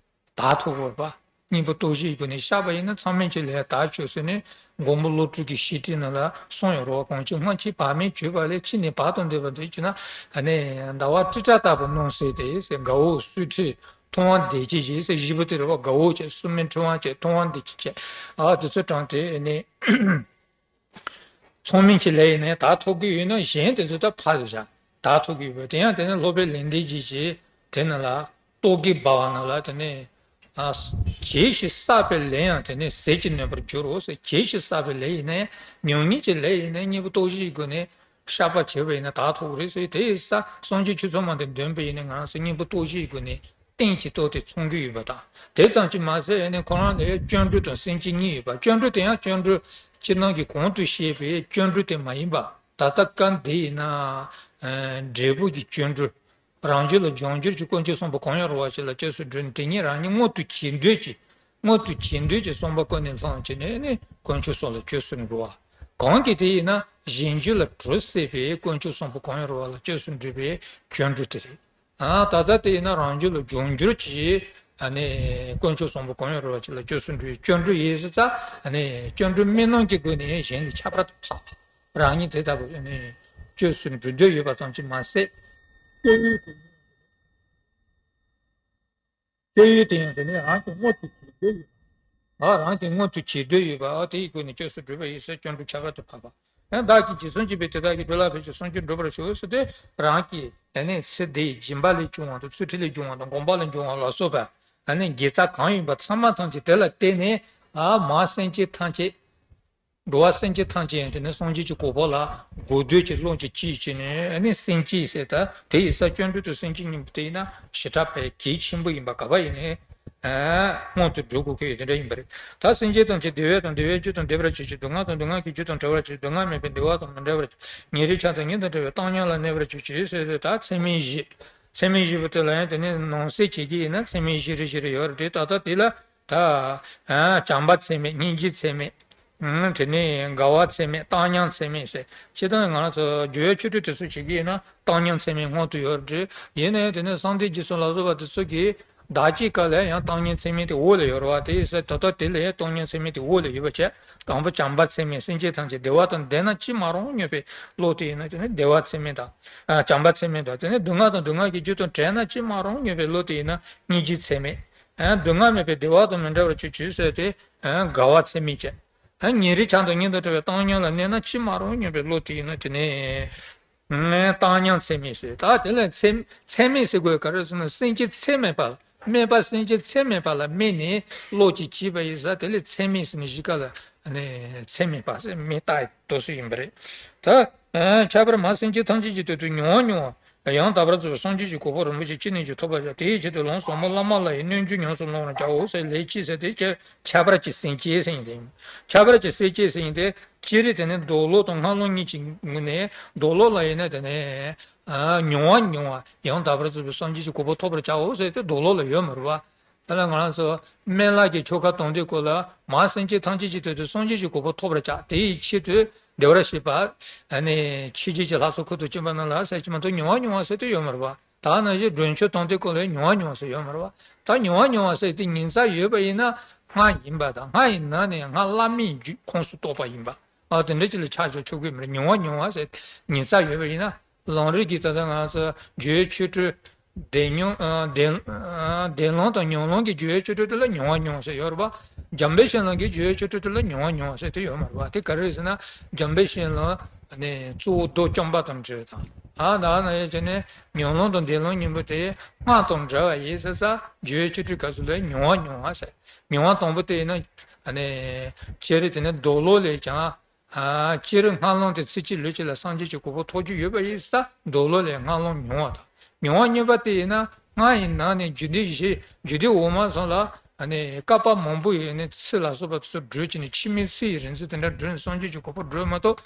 དག་ཐུབ་དགོས་པ། སྙིང་པོ་སྟོབས་བཞིའི་སྒོ་ནས་བཤགས་པ་ཡིན་ན་ཚང་མས་ཀྱི་ལས་དག་ཆོག་ཟེར་ནས་མགོན་པོ་ཀླུ་སྒྲུབ་ཀྱི་བཤེས་སྤྲིང་ནང་ལ་གསུངས་ཡོད་རེད་བ། གང་ཕྱིར་སྔར་གྱི་བག་མེད་གྱུར་པ་ལས་ཕྱིས་ནས་བག་ཏུ་འདོད་པ་འདོད་ཀྱི་ན། ཨ་ནི་ཟླ་བ་ཏྲི་ཏྲ་ལྟ་བུ་སྣང་སྲིད་དེ་ཟེར། དགའ་བོ་སུ་ཁྲིད་མཐོང་བ་འདི་ཅི་ཞེས་ཟེར། བཞི་པོ་དེ་རེད་བ། དགའ་བོ་བྱས། སུ་མི་ཁྲི་དབང་བྱས། མཐོང་བ་འདི་ཅི་བྱས། ཨ་དེ་ཚོ་དྲངས་ཏེ་ཨ་ནི། ཚང་མས་ཀྱི་ལས་ཡིན་ནའི་དག་ཐུབ་ཀྱི་ཡོད་ན་གཞན་དེ་ཚོ་ད་ཕར་བཞག་དག་ཐུབ་ཀྱི་ཡོད་པས། དེ་ཡང་དེ་ནི་སློབ་པའི་ལས་འགན་ཅིག་བྱས། དེ་ནི་ལ་རྟོག་གེ་འབར་བ་ནང་ལ་དེ་ནི་ཨ་གྱེས་ཤིང་བསགས་པའི་ལས་ཡང་དེ་ནི་ཟིལ་གྱིས་གནོན་པར་འགྱུར་རོ་ཟེར། གྱེས་ཤིང་བསགས་པའི་ལས་ཡིན་ནའི་མྱོང་ཉིད་ཀྱི་ལས་ཡིན་ནའི་སྙིང་པོ་སྟོབས་བཞིའི་སྒོ་ནས་བཤགས་པ་བྱས་པ་ཡིན་ན་དག་ཐུབ་ཀྱི་རེད་ཟེར། དེ་ཡིན་ཙང་སངས་རྒྱས་ཆོས་ཚོགས་མ་དེ་འདོན་པ་ཡིན་ནའི་ང་རང་ཚོ་སྙིང་པོ་སྟོབས་བཞིའི་སྒོ་ནས། རྟེན་གྱི་སྟོབས་དེ་ཚང་གི་ཡོད་པ་དང་། དེ་ཙམ་གྱིས་མ་ཟད་ཨ་ནི་ཁོ་རང་ལ་སྐྱབས་འགྲོ་དང་སེམས་བསྐྱེད་གཉིས་ཡོད་པ། སྐྱབས་འགྲོ་དེ་ཡང་སྐྱབས་འགྲོ་ཕྱི་ནང་གི་གོང་དུ་བཤད་པའི་སྐྱབས་འགྲོ་དེ་མ་ཡིན་པ། ད་ལྟ་སྐབས་འདི་ཡིན་ན་ཨ་འབྲས་བུ་གི་སྐྱབས་འགྲོ། རང་རྒྱུད་ལ་འབྱུང་འགྱུར་གྱི་དཀོན་མཆོག་གསུམ་པོ་གང་ཡང་རུང་བ་ཞིག་ལ་སྐྱབས་སུ་འགྲོ་ནས། དེ་ཉིད་རང་ཉིད་མངོན་དུ་བྱེད་འདོད་ཀྱི། མངོན་དུ་བྱེད་འདོད་ཀྱི་བསམ་པ་ཀུན་ནས་བསླངས་བྱས་ནས་ནི་དཀོན་མཆོག་གསུམ་ལ་སྐྱབས་སུ་འགྲོ་བ། གང་གིས་དེ་ཡིན་ན་གཞན་རྒྱུད་ལ་གྲུ་བསད་པའི་དཀོན་མཆོག་གསུམ་པོ་གང་ཡང་རུང་བ་ལ་སྐྱབས་སུ་འགྲོ་བའི་སྐྱབས་འགྲོ་དེ་རེད། ཨ། ད་ལྟ་དེ་ཡིན་ན་རང་རྒྱུད་ལ་འབྱུང་འགྱུར་གྱི། ཨ་ནི་དཀོན་མཆོག་གསུམ་པོ་གང་ཡང་རུང་བ་ཅིག་ལ་སྐྱབས་སུ་འགྲོ་བའི་སྐྱབས་འགྲོ་ཡིན་ཟེར་ཙང་། ཨ་ནི་སྐྱབས་འགྲོ་མི་སྣང་གི་སྒོ་ནས་གཞན་ལ་ཁྱད་པར་དུ་འཕགས་པ། རང་ཉིད་དེ་ལྟ་བུ་ཨ་ནི་སྐྱབས་སུ་འགྲོ་འདོད་ཡོད་པ་ཙམ་གྱིས་མ་ཟད། སྐྱབས་ཡུལ་དེ་ཡང་དེ་ནི་རང་གི་མངོན་དུ་བྱེད་འདོད་ཡོད་པ། ཨ། རང་གི་མངོན་དུ་བྱེད་འདོད་ཡོད་པ། ཨ། དེ་ཡི་སྒོ་ནས་སྐྱབས་སུ་འགྲོ་བ་ཡིན་ཟེར་སྐྱབས་འགྲོ་ཁྱད་པར་དུ་འཕགས་པ། ཡང་བདག་གིས་འཇིགས་སུ་མ་བྱས་པའི་དེ་དག་གི་དོན་ལ་ཕན་ཕྱིར་སངས་རྒྱས་འགྲུབ་པར་ཤོག་ཟེར་ཏེ། རང་གི་ཨ་ནི་ཚེ་འདིའི་སྦྱིན་པ་ལས་བྱུང་བ་དང་། ཚུལ་ཁྲིམས་ལས་བྱུང་བ་དང་། སྒོམ་པ་ལས་བྱུང་བ་ལ་སོགས་པ། ཨ་ནི་དགེ་རྩ་གང་ཡིན་པ་ཚང་མ་ཐམས་ཅད་དེ་ལ་བརྟེན་ནས། ཨ། མ་སེམས་ཅན་ཐམས་ཅད། འགྲོ་བ་སེམས་ཅན་ཐམས་ཅད་ཡང་དེ་ནི་སངས་རྒྱས་ཀྱི་གོ་འཕང་ལ་འགོད་འདོད་ཀྱི་བློ་ཅིག་སྐྱེས་བྱས་ནས། ཨ་ནི་སེམས་བསྐྱེད་ཟེར། ད་དེ་ཡི་ས་སྐྱབས་འགྲོ་དེ་སེམས་བསྐྱེད་གཉིས་པོ་དེ་ཡིན་ན་ཞེ་དྲག་པའི་གལ་ཆེན་པོ་ཡིན་པ། ག་པར་ཡིན་ནའི། ཨ། སྔོན་དུ་འགྲོ་དགོས་ཀྱི་ཡོད། དེ་འདྲ་ཡིན་པ་རེད། ད་སེམས་ཅན་ཐམས་ཅད་བདེ་བ་དང་བདེ་བའི་རྒྱུ་དང་ལྡན་པར་བྱེད་ཅིང་། སྡུག་བསྔལ་དང་སྡུག་བསྔལ་གྱི་རྒྱུ་དང་བྲལ་བར་བྱེད་ཅིང་། སྡུག་བསྔལ་མེད་པའི་བདེ་བ་དང་མི་འབྲལ་བར་བྱེད་ཅིང་། ཉེ་རིང་ཆགས་སྡང་གཉིས་དང་བྲལ་བའི་བཏང་སྙོམས་ལ་གནས་པར་བྱེད་ཅིང་ཟེར་ཏེ། ད་ཚད་མེད་བཞི། ཚད་མེད་བཞི་པོ་དེ་ལ་ཡང་དེ་ནི་ནང་གསེས་བྱེད་ཀྱི་ཡིན་ན་ཚད་མེད་བཞི་རེ་བཞི་རེ་ཡོད་རེད། ད་ལྟ་དེ་ལ། ད། ཨ། བྱམས་པ་ཚད་མེད། སྙིང་རྗེ་ཚད་མེད། ཨ། དེ་ནས་དགའ་བ་ཚད་མེད། བཏང་སྙོམས་ཚད་མེད་ཟེར། སྤྱིར་བཏང་ང་རང་ཚོ་སྦྱོར་བའི་ཆོས་འབྲེལ་དེ་ཚོ་བྱེད་ཀྱི་ཡིན་ན་བཏང་སྙོམས་ཚད་མེད་སྔོན་དུ་ཡོད་རེད། ཡིན་ནའི་དེ་ནས་གསང་བདེ་འཇིགས་གསུམ་ལ་སོགས་པ་དེ་ཚོ་གི་བདག་བསྐྱེད་སྐབས་ལ་ཡང་བཏང་སྙོམས་ཚད་མེད་དེ་འོག་ལ་ཡོད་རེད་བ། དེ་ཡིན་ཙང་ད་ལྟ་དེ་ལ་ཡང་བཏང་སྙོམས་ཚད་མེད་དེ་འོག་ལ་ཡོད་པ་བྱས། དང་པོ་བྱམས་པ་ཚད་མེད། སེམས་ཅན་ཐམས་ཅད་བདེ་བ་དང་ལྡན་ན་ཅི་མ་རུང་སྙམ་པའི་བློ་དེ་ཡིན་ན་དེ་ནི་བདེ་བ་ཚད་མེད་དང་། ཨ། བྱམས་པ་ཚད་མེད་དང་། དེ་ནས་སྡུག་བསྔལ་དང་སྡུག་བསྔལ་གྱི་རྒྱུ་དང་བྲལ་ན་ཅི་མ་རུང་སྙམ་པའི་བློ་དེ་ཡིན་ན་སྙིང་རྗེ་ཚད་མེད། ཨ། སྡུག་བསྔལ་མེད་པའི་བདེ་བ་དང་མི་འབྲལ་བར་གྱུར་ཅིག་ཟེར་ཏེ། ཨ། དགའ་བ་ཚད་མེད་བྱས། ཨ། ཉེ་རིང་ཆགས་སྡང་གཉིས་དང་བྲལ་བའི་བཏང་སྙོམས་ལ་གནས་ན་ཅི་མ་རུང་སྙམ་པའི་བློ་དེ་ཡིན་ན་དེ་ནི། ཨ། བཏང་སྙོམས་ཚད་མེད་ཟེར། ད་དེ་ལ་ཚད་ཚད་མེད་ཟེར་དགོས་ག་རེ་ཟེར་ན། སེམས་ཅན་ཚད་མེད་པ་ལ། སྨད་པ་སེམས་ཅན་ཚད་མེད་པ་ལ་སྨད་ནས་བློ་ཅིག་སྐྱེས་པ་ཡིན་ཙང་། དེ་ལ་ཚད་མེད་ཟེར་ནས་བཞི་ཀ་ལ་ནི་ཚད་མེད་པ་ཟེར། མེད་པ་དོ་སུ་ཡིན་པ་རེད། ད། ཨ། ཁྱད་པར་མ་སེམས་ཅན་ཐམས་ཅད་ཀྱི་དོན་དུ་མྱུར་བ་མྱུར་བ་ཡང་དག་པར་རྫོགས་པའི་སངས་རྒྱས་ཀྱི་གོ་འཕང་རིན་པོ་ཆེ་ཅི་ནས་ཀྱང་ཐོབ་པར་བྱ། དེའི་ཆེད་དུ་ལམ་ཟབ་མོ་བླ་མ་ལ་ཡི་རྣལ་འབྱོར་ཉམས་སུ་བླང་བར་བྱའོ་ཟེར། ལས་ཅི་ཟེར་ཏེ། ཁྱད་པར་གྱི་སེམས་བསྐྱེད་ཟེར་ཡིན་ཏེ། ཁྱད་པར་གྱི་སེམས་བསྐྱེད་ཟེར་ཡིན་ཏེ། སྤྱིར་དེ་ནི་སྡོད་ལུགས་དང་སྔ་ལུགས་གཉིས་ཀྱི་ངོས་ནས། སྡོད་ལུགས་ལ་ཡིན་ན་དེ་ནི། ཨ། མྱུར་བ་མྱུར་བ་ཡང་དག་པར་རྫོགས་པའི་སངས་རྒྱས་ཀྱི་གོ་འཕང་ཐོབ་པར་བྱའོ་ཟེར་ཏེ་སྡོད་ལུགས་ལ་ཡོད་མ་རེད་བ། ད་ལྟ་ང་རང་ཚོ་སྨན་བླ་གི་ཆོ་ག་དང་དེའི་སྐོར་ལ། མ་སེམས་ཅན་ཐམས་ཅད་ཀྱི་དོན་དུ་སངས་རྒྱས་ཀྱི་གོ་འཕང་ཐོབ་པར་བྱ། དེའི་ཆེད་དུ་བདེ་བར་གཤེགས་པ། ཨ་ནི་ཆོས་རྗེ་ཀྱི་ལྷ་ཚོགས་ཁུར་དུ་ཕྱིན་པ་རྣམས་ལ་ཟེར་གྱི་མ་གཏོགས་མྱུར་བ་མྱུར་བ་ཟེར་དེ་ཡོད་མ་རེད་བ། ད་ནང་བཞིན་སྒྲུབ་མཆོད་དང་དེའི་སྐོར་ལ་མྱུར་བ་མྱུར་བ་ཟེར་ཡོད་མ་རེད་བ། ད་མྱུར་བ་མྱུར་བ་ཟེར་དེ་ཉིན་མཚན་ཡོད་པ་ཡིན་ན་སྔར་ཡིན་པ་དང་། སྔར་ཡིན་ན་ནི་སྔར་བླ་མེད་ཀྱི་ཁོངས་སུ་གཏོགས་པ་ཡིན་པ། ཨ། དེ་འདྲ་ཅིག་ལ་ཆ་འཇོག་ཆོག་གི་མ་རེད། མྱུར་བ་མྱུར་བ་ཟེར་ཉིན་མཚན་ཡོད་པ་ཡིན་ན། ལམ་རིམ་གྱི་ད་ལྟ་ང་ཚོ་སྦྱོར་བའི་ཆོས་འབྲེལ། བདེན་ཉམས། ཨ། བདེན། ཨ། བདེན་ལམ་དང་ཉམས་ལམ་གྱི་སྦྱོར་བའི་ཆོས་འབྲེལ་དེ་ལ་མྱུར་བ་མྱུར་བ་ཟེར་ཡོད་རེད་པ། འཇམ་དཔལ་བཤད་ལམ་གྱི་སྦྱོར་བའི་ཆོས་འབྲེལ་དེ་ལ་མྱུར་བ་མྱུར་བ་ཟེར་དེ་ཡོད་མ་རེད་པ། དེ་ག་རེ་རེད་ཟེར་ན། འཇམ་དཔལ་བཤད་ལམ་ནི་གཙོ་བོ་མདོ་རྐྱང་པ་དང་འབྲེལ་བ་དང་། ཨ། ད་ནང་བཞིན་བྱས་ནས་ཉམས་ལམ་དང་བདེན་ལམ་གཉིས་པོ་དེ་སྔགས་དང་འབྲེལ་བ་ཡིན་ཟེར་ཙང་། སྦྱོར་བའི་ཆོས་འབྲེལ་སྐབས་སུ་ལ་མྱུར་བ་མྱུར་བ་ཟེར། མྱུར་བ་དང་པོ་དེ་ཡིན་ན། ཨ་ནི་སྤྱིར་དེ་ནི་སྡོད་ལུགས་ལས་ཀྱང་། ཨ། སྤྱིར་སྔ་ལམ་དེ་ཚེ་གཅིག་ལུས་གཅིག་ལ་སངས་རྒྱས་ཀྱི་གོ་འཕང་ཐོབ་རྒྱུ་ཡོད་པ་ཡིན་ཙང་། སྡོད་ལུགས་ལས་སྔ་ལམ་མྱུར་བ་དང་། མྱུར་བ་གཉིས་པ་དེ་ཡིན་ན། སྔར་ཡི་ནང་ནས་རྒྱུད་སྡེ་བཞི། རྒྱུད་སྡེ་འོག་མ་ཚང་ལ། ཨ་ནི་བསྐལ་པ་མང་པོ་ཡི་ནི་ཚེ་ལ་སོགས་པ་དེ་ཚོ་བགྲོད་ཀྱི་ནི། འཆི་མེད་ཚེ་ཡི་རིང་ཚད་དེ་འདྲ་བགྲོད་ནས་སངས་རྒྱས་ཀྱི་གོ་འཕང་བགྲོད་མ་གཏོགས།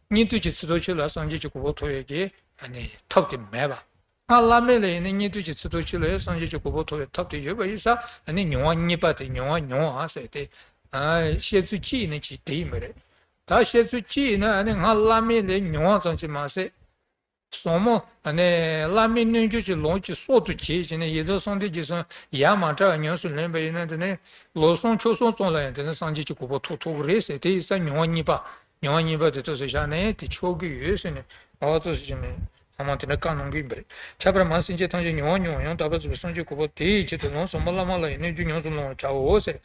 སྙིགས་དུས་ཀྱི་ཚེ་ཐོག་གཅིག་ལ་སངས་རྒྱས་ཀྱི་གོ་འཕང་ཐོབ་ཡས་ཀྱི། ཨ་ནི་ཐབས་དེ་མེད་པ། སྔར་བླ་མེད་ལ་ཡིན་ན་སྙིགས་དུས་ཀྱི་ཚེ་ཐོག་གཅིག་ལ་ཡང་སངས་རྒྱས་ཀྱི་གོ་འཕང་ཐོབ་པའི་ཐབས་དེ་ཡོད་པ་ཡིན་ཙང་། ཨ་ནི་མྱུར་བ་གཉིས་པ་དེ་མྱུར་བ་མྱུར་བ་ཟེར་ཏེ། ཨ། བཤད་ཚུལ་གཅིག་ཡིན་ན་གཅིག་དེ་ཡིན་པ་རེད། ད་བཤད་ཚུལ་གཅིག་ཡིན་ན། ཨ་ནི་སྔར་བླ་མེད་ལས་མྱུར་བ་ཙམ་གྱིས་མ་ཟད། ཟབ་མོ། ཨ་ནི་བླ་མེད་རྣལ་འབྱོར་གྱི་ལམ་གྱི་སྲོག་ཏུ་བྱས་བྱས་ནས་ཡི་དམ་གསང་བསྟོད་རྗེས་གསུམ་ཡ་མ་བྲལ་བ་ཉམས་སུ་ལེན་པ་ཡིན་ན། དེ་ནི་ལོ་གསུམ་ཕྱོགས་གསུམ་ཙམ་ལ་ཡང་དེ་ནི་སངས་རྒྱས་ཀྱི་གོ་འཕང་ཐོབ་ཐུབ་ཀྱི་རེད་ཟེར། དེ་ཡིན་ཙང་མྱུར་བ་གཉིས་པ། མྱུར་བ་གཉིས་པ་དེ་ཐོག་སུ་བཞག་ནས་དེ་ཆོག་གི་ཡོད་ཟེར་ནས། ཨ། ཐོག་སུ་བཞག་ནས་ཚང་མ་དེ་འདྲ་བཀའ་གནང་གི་ཡིན་པ་རེད། ཁྱད་པར་མ་སེམས་ཅན་ཐམས་ཅད་མྱུར་བ་མྱུར་བ་ཡང་དག་པར་རྫོགས་པའི་སངས་རྒྱས་གོ་འཕང་དེའི་ཆེད་དུ་ལམ་ཟབ་མོ་བླ་མ་ལ་ཡི་རྣལ་འབྱོར་ཉམས་སུ་བླང་བར་བྱའོ་ཟེར།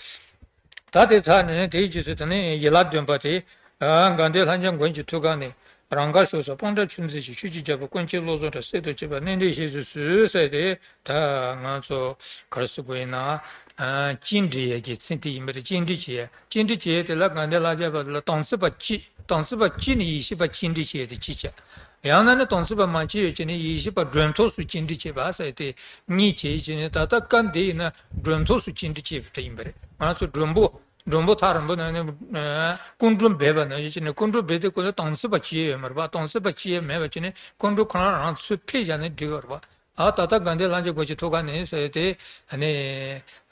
ད་དེ་ཚར་ནས་དེའི་རྗེས་སུ་དེ་ནས་ཡན་ལག་བདུན་པ་དེ། ཨ། དགའ་ལྡན་ལྷ་ལྕམ་མགོན་གྱི་ཐུགས་ཀ་ནས། རང་དགར་ཤོག་ཟེར། སྤང་ཐང་ཆུ་འཛིན་ཞིང་། ཆོས་ཀྱི་རྒྱལ་པོ་ཀུན་མཁྱེན་བློ་བཟང་གྲགས། སྲས་དང་བཅས་པ་གནས་འདིར་གཤེགས་སུ་གསོལ་ཟེར་ཏེ། ད་ང་ཚོ་ག་རེ་ཟེར་དགོས་ཡིན་ན། ཨ། རྟེན་འབྲི་ཡས་ཀྱི་མཚན་དེ་ཡིན་པ་རེད། རྟེན་འབྲི་བྱེད་ཡས། རྟེན་འབྲི་བྱེད་ཡས་དེ་ལ་དགའ་ལྡན་ལྷ་ལྕམ་པ་ལ་དམ་ཚིག་པ་གཅིག་དམ་ཚིག་པ་གཅིག་ནི་ཡེ་ཤེས་པ་རྟེན་འབྲི་བྱེད་ཡས་དེ་གཅིག་བྱས། ཡང་ན་ནི་དམ་ཚིག་པ་མ་བྱས་ཡོད་ཀྱི་ནི་ཡེ་ཤེས་པ་སྒྲོན་ཐོག་སུ་རྟེན་འབྲི་བྱེད་པ་ཟེར་དེ་གཉིས་བྱས་ཀྱི་ནི། ད་ལྟ་སྐབས་འདི་ཡིན་ན་སྒྲོན་ཐོག་སུ་རྟེན་འབྲི་བྱེད་པ་དེ་ཡིན་པ་རེད། ང་ཚོ་མགྲོན་པོ། མགྲོན་པོ་ཐག་རིང་པོ་ནང་ནས། ཨ། སྐུ་མགྲོན་སྦས་པ་ནང་བཞིན་བྱས་ནས། སྐུ་མགྲོན་སྦས་དུས་སྐབས་ལ་དམ་ཚིག་པ་བྱས་ཡོད་མ་རེད་པ། དམ་ཚིག་པ་བྱས་ཡོད་མེད་པ་བྱས་ནས་སྐུ་མགྲོན་ཁོ་རང་རང་ཚུར་ཕེབས་བཞག་ནས་འགྲིག་གི་རེད་པ། ཨ་ད་ལྟ་དགའ་ལྡན་ལྷ་མཇལ་སྒོ་ཕྱེ་ཐུགས་ཀ་ནས་ཟེར་ཏེ་ཨ་ནི་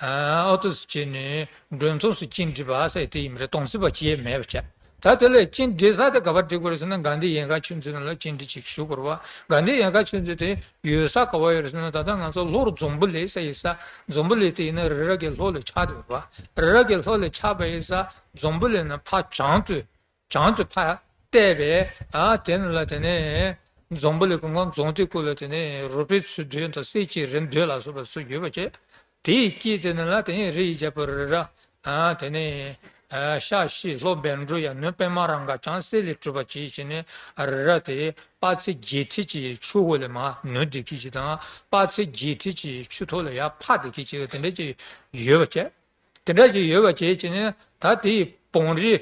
ཨ་ཨོ་ཏོ་སི་ཅི་ནི་མགྲོན་ཚོགས་སུ་ཅི་འདྲི་བ་ཟེར་ཏེ་ཡིན་པ་རེད། དམ་ཚིག་པ་ཅི་ཡང་མེད་པ་བྱས། ད་དེ་ལས་ཅི་འདྲི་ས་དེ་ག་པར་འདྲི་དགོས་རེད་ཟེར་ན་དགའ་ལྡན་ཡལ་ག་ཆོས་མཛོད་ནང་ལ་ཅི་འདྲི་ཅིག་ཞུ་དགོས་རེད་བ། དགའ་ལྡན་ཡལ་ག་ཆོས་མཛོད་དེ་ཡོད་ས་ག་བ་ཡོད་རེད་ཟེར་ན་ད་ལྟ་ང་ཚོ་ལྷོ་རུ་འཛམ་བུ་གླིང་ཟེར་ཡོད་ས། འཛམ་བུ་གླིང་དེ་ཡིན་ན་རི་རབ་ཀྱི་ལྷོ་ལ་ཆགས་བསྡད་ཡོད་རེད་བ། རི་རབ་ཀྱི་ལྷོ་ལ་ཆགས་པ་ཡིན་ས་འཛམ་བུ་གླིང་ནི་ཕར་བྱང་དུ་བྱང་དུ་ཕར་བལྟས་པས་ཨ་དེ་ནི་ལ་དེ་ནས་འཛམ་བུ་གླིང་གང་གང་རྫོང་དེ་ཀུན་ལ་དེ་ནས་རོལ་པའི་ཚུལ་འདོན་དང་གསེར་གྱི་རི་འདོན་ལ་སོགས་པ་ཚུལ་ཡོད་པ་བྱས། དེའི་དཀྱིལ་དེ་ནི་ལ་དེ་ནས་རི་ཡི་རྒྱལ་པོ་རི་རབ་ཨ་དེ་ནས་ཨ་ཤ་ཤེད་ལྷོ་བཻ་ཌཱུརྱ་ནུབ་པདྨ་རཱ་ག་བྱང་གསེར་ལས་གྲུབ་པ་བྱས་བྱས་ནས་ཨ་རི་རབ་དེ་དཔག་ཚད་བརྒྱད་ཁྲི་ཀྱི་ཆུ་འོག་ལས་མར་ནུབ་བསྡད་མཁན་ཅིག་དང་དཔག་ཚད་བརྒྱད་ཁྲི་ཀྱི་ཆུ་ཐོག་ལ་ཡར་འཕགས་བསྡད་མཁན་ཅིག་དེ་འདྲ་ཅིག་ཡོད་པ་བྱས། དེ་འདྲ་ཅིག་ཡོད་པ་བྱས་བྱས་ནས་ད་དེའི་བང་རི་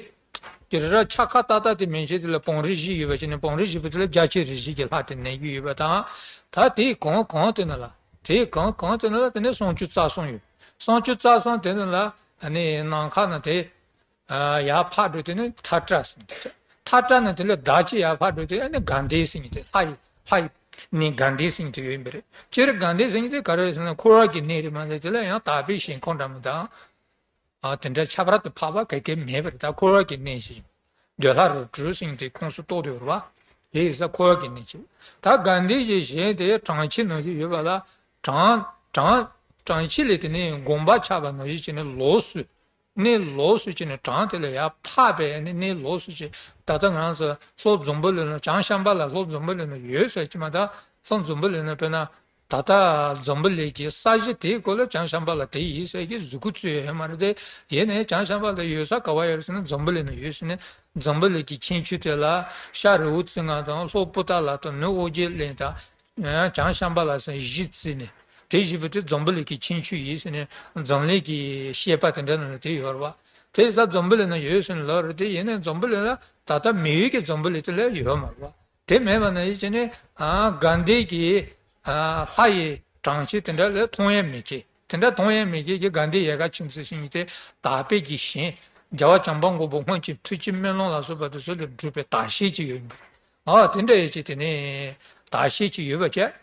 དེ་རི་རབ་ཆགས་ཁ་ཏག་ཏག་དེ་མན་ཆད་དེ་ལ་བང་རི་བཞི་ཡོད་པ་བྱས་ནས་བང་རི་བཞི་པོ་དེ་ལ་རྒྱ་ཆེ་རི་བཞི་གི་ལྷ་དེ་གནས་ཀྱི་ཡོད་པ་དང་། ད་དེའི་གང་གང་དེ་ན་ལ་དེའི་གང་གང་དེ་ན་ལ་དེ་ནས་སུམ་ཅུ་རྩ་གསུམ་ཡོད། སུམ་ཅུ་རྩ་གསུམ་དེ་ན་ལ་ཨ་ནི་ནམ་མཁའ་ན་དེ་ཡར་འཕགས་འགྲོ་དེ་ནི་མཐའ་བྲལ་ཟེར་གྱི་རེད། མཐའ་བྲལ་ན་དེ་ལས་ཟླ་གཅིག་ཡར་འཕགས་འགྲོ་དེ་ཨ་ནི་དགའ་ལྡན་ཟེར་གྱི་དེ་ལྷ་ཡི་ལྷ་ཡི་གནས་དགའ་ལྡན་ཟེར་གྱི་དེ་ཡོད་པ་རེད། སྤྱིར་དགའ་ལྡན་ཟེར་གྱི་དེ་ག་རེ་རེད་ཟེར་ན་འཁོར་བ་གི་གནས་རེད་མ་ཟད་དེ་ལ་ཡང་དག་པའི་ཞིང་ཁམས་འདྲ་མི་དང་། ཨ་དེ་འདྲ་ཁྱད་པར་དུ་འཕགས་པ་ག་གེ་མེད་པ་རེད། ད་འཁོར་བ་གི་གནས་ཤིག་འདོད་ལྷ་རིགས་དྲུག་ཟེར་གྱི་དེ་ཁོངས་སུ་གཏོགས་དེ་ཡོད་རེད་བ། དེ་ཡིན་ས་འཁོར་བ་གི་གནས་ཤིག་ད་དགའ་ལྡན་གྱི་ཞིང་དེ་གྲངས་ཆེ་ནང་བཞིན་ཡོད་པ་ལ་གྲངས་གྲངས་གྲངས་ཆེ་ལས་དེ་ནས་དགོངས་པ་ཆགས་པ་ནང་བཞིན་བྱས་ནས་ལོགས་སུ། གནས་ལོགས་སུ་བྱས་ནས་གྲངས་དེ་ལས་ཡར་འཕགས་པའི་ཨ་ནི་གནས་ལོགས་སུ་བྱས། ད་ལྟ་ང་ཚོ་ལྷོ་འཛམ་བུ་གླིང་ལ་བྱང་ཤམ་བྷ་ལ་ལྷོ་འཛམ་བུ་གླིང་ལ་ཡོད་ཟེར་གྱི་མ་ད་ལྷོ་འཛམ་བུ་གླིང་ལ་དཔེར་ན་ད་ལྟ་འཛམ་བུ་གླིང་གི་ས་གཞི་དེའི་སྐོར་ལ་བྱང་ཤམ་བྷ་ལ་དེ་ཡིན་ཟེར་གྱི་གཟུགས་སྐུ་བཙུགས་ཡོད་མ་རེད་དེ། ཡིན་ནའི་བྱང་ཤམ་བྷ་ལ་ཡོད་ས་ག་བ་ཡོད་ཟེར་ན་འཛམ་བུ་གླིང་ལ་ཡོད་ཟེར་ནས་འཛམ་བུ་གླིང་གི་ཁྱད་ཆོས་དེ་ལ་ཤར་རི་བོ་རྩེ་ལྔ་དང་ལྷོ་པོ་ཏཱ་ལ་དང་ནུབ་ཨོ་རྒྱན་གླིང་དང་། བྱང་ཤམ་བྷ་ལ་ཟེར་གཞི་བརྩིས་ནས་དེ་བཞི་པོ་དེ་འཛམ་བུ་གླིང་གི་ཁྱད་ཆོས་ཡིན་ཟེར་ནས་འཛམ་གླིང་གི་བཤད་པ་དེ་འདྲ་ནང་ལ་དེ་ཡོད་རེད་བ། དེ་ས་འཛམ་བུ་གླིང་ན་ཡོད་ཟེར་ནས་ལབ་རེད་དེ་ཡིན་ནའི་འཛམ་བུ་གླིང་ལ་ད་ལྟ་མི་ཡུལ་གྱི་འཛམ་བུ་གླིང་དེ་ལ་ཡོད་མ་རེད་བ། དེ་མེད་པ་ན་ཡིན་ཟེར་ནས་དགའ་ལྡན་གྱི་ལྷ་ཡི་གྲངས་ཆེ་དེ་འདྲ་ལ་མཐོང་ཡས་མེད་ཀི་དེ་འདྲ་མཐོང་ཡས་མེད་ཀི་གི་དགའ་ལྡན་ཡལ་ག་ཆོས་མཛོད་ཟེར་མཁན་དེ་དག་པའི་གི་ཞིང་རྒྱལ་བ་བྱམས་པ་མགོན་པོ་སྔོན་གྱི་ཐུགས་ཀྱི་སྨོན་ལམ་ལ་སོགས་པ་དེ་ཚོ་ལས་གྲུབ་པའི་དག་ཤེས་ཅིག་ཡོད་ཡིན་པ་རེད། ཨ་དེ་འདྲ་ཡོད་ཅིག་དེ་ནས་དག་ཤེས་ཅིག་ཡོད་པ་བྱས།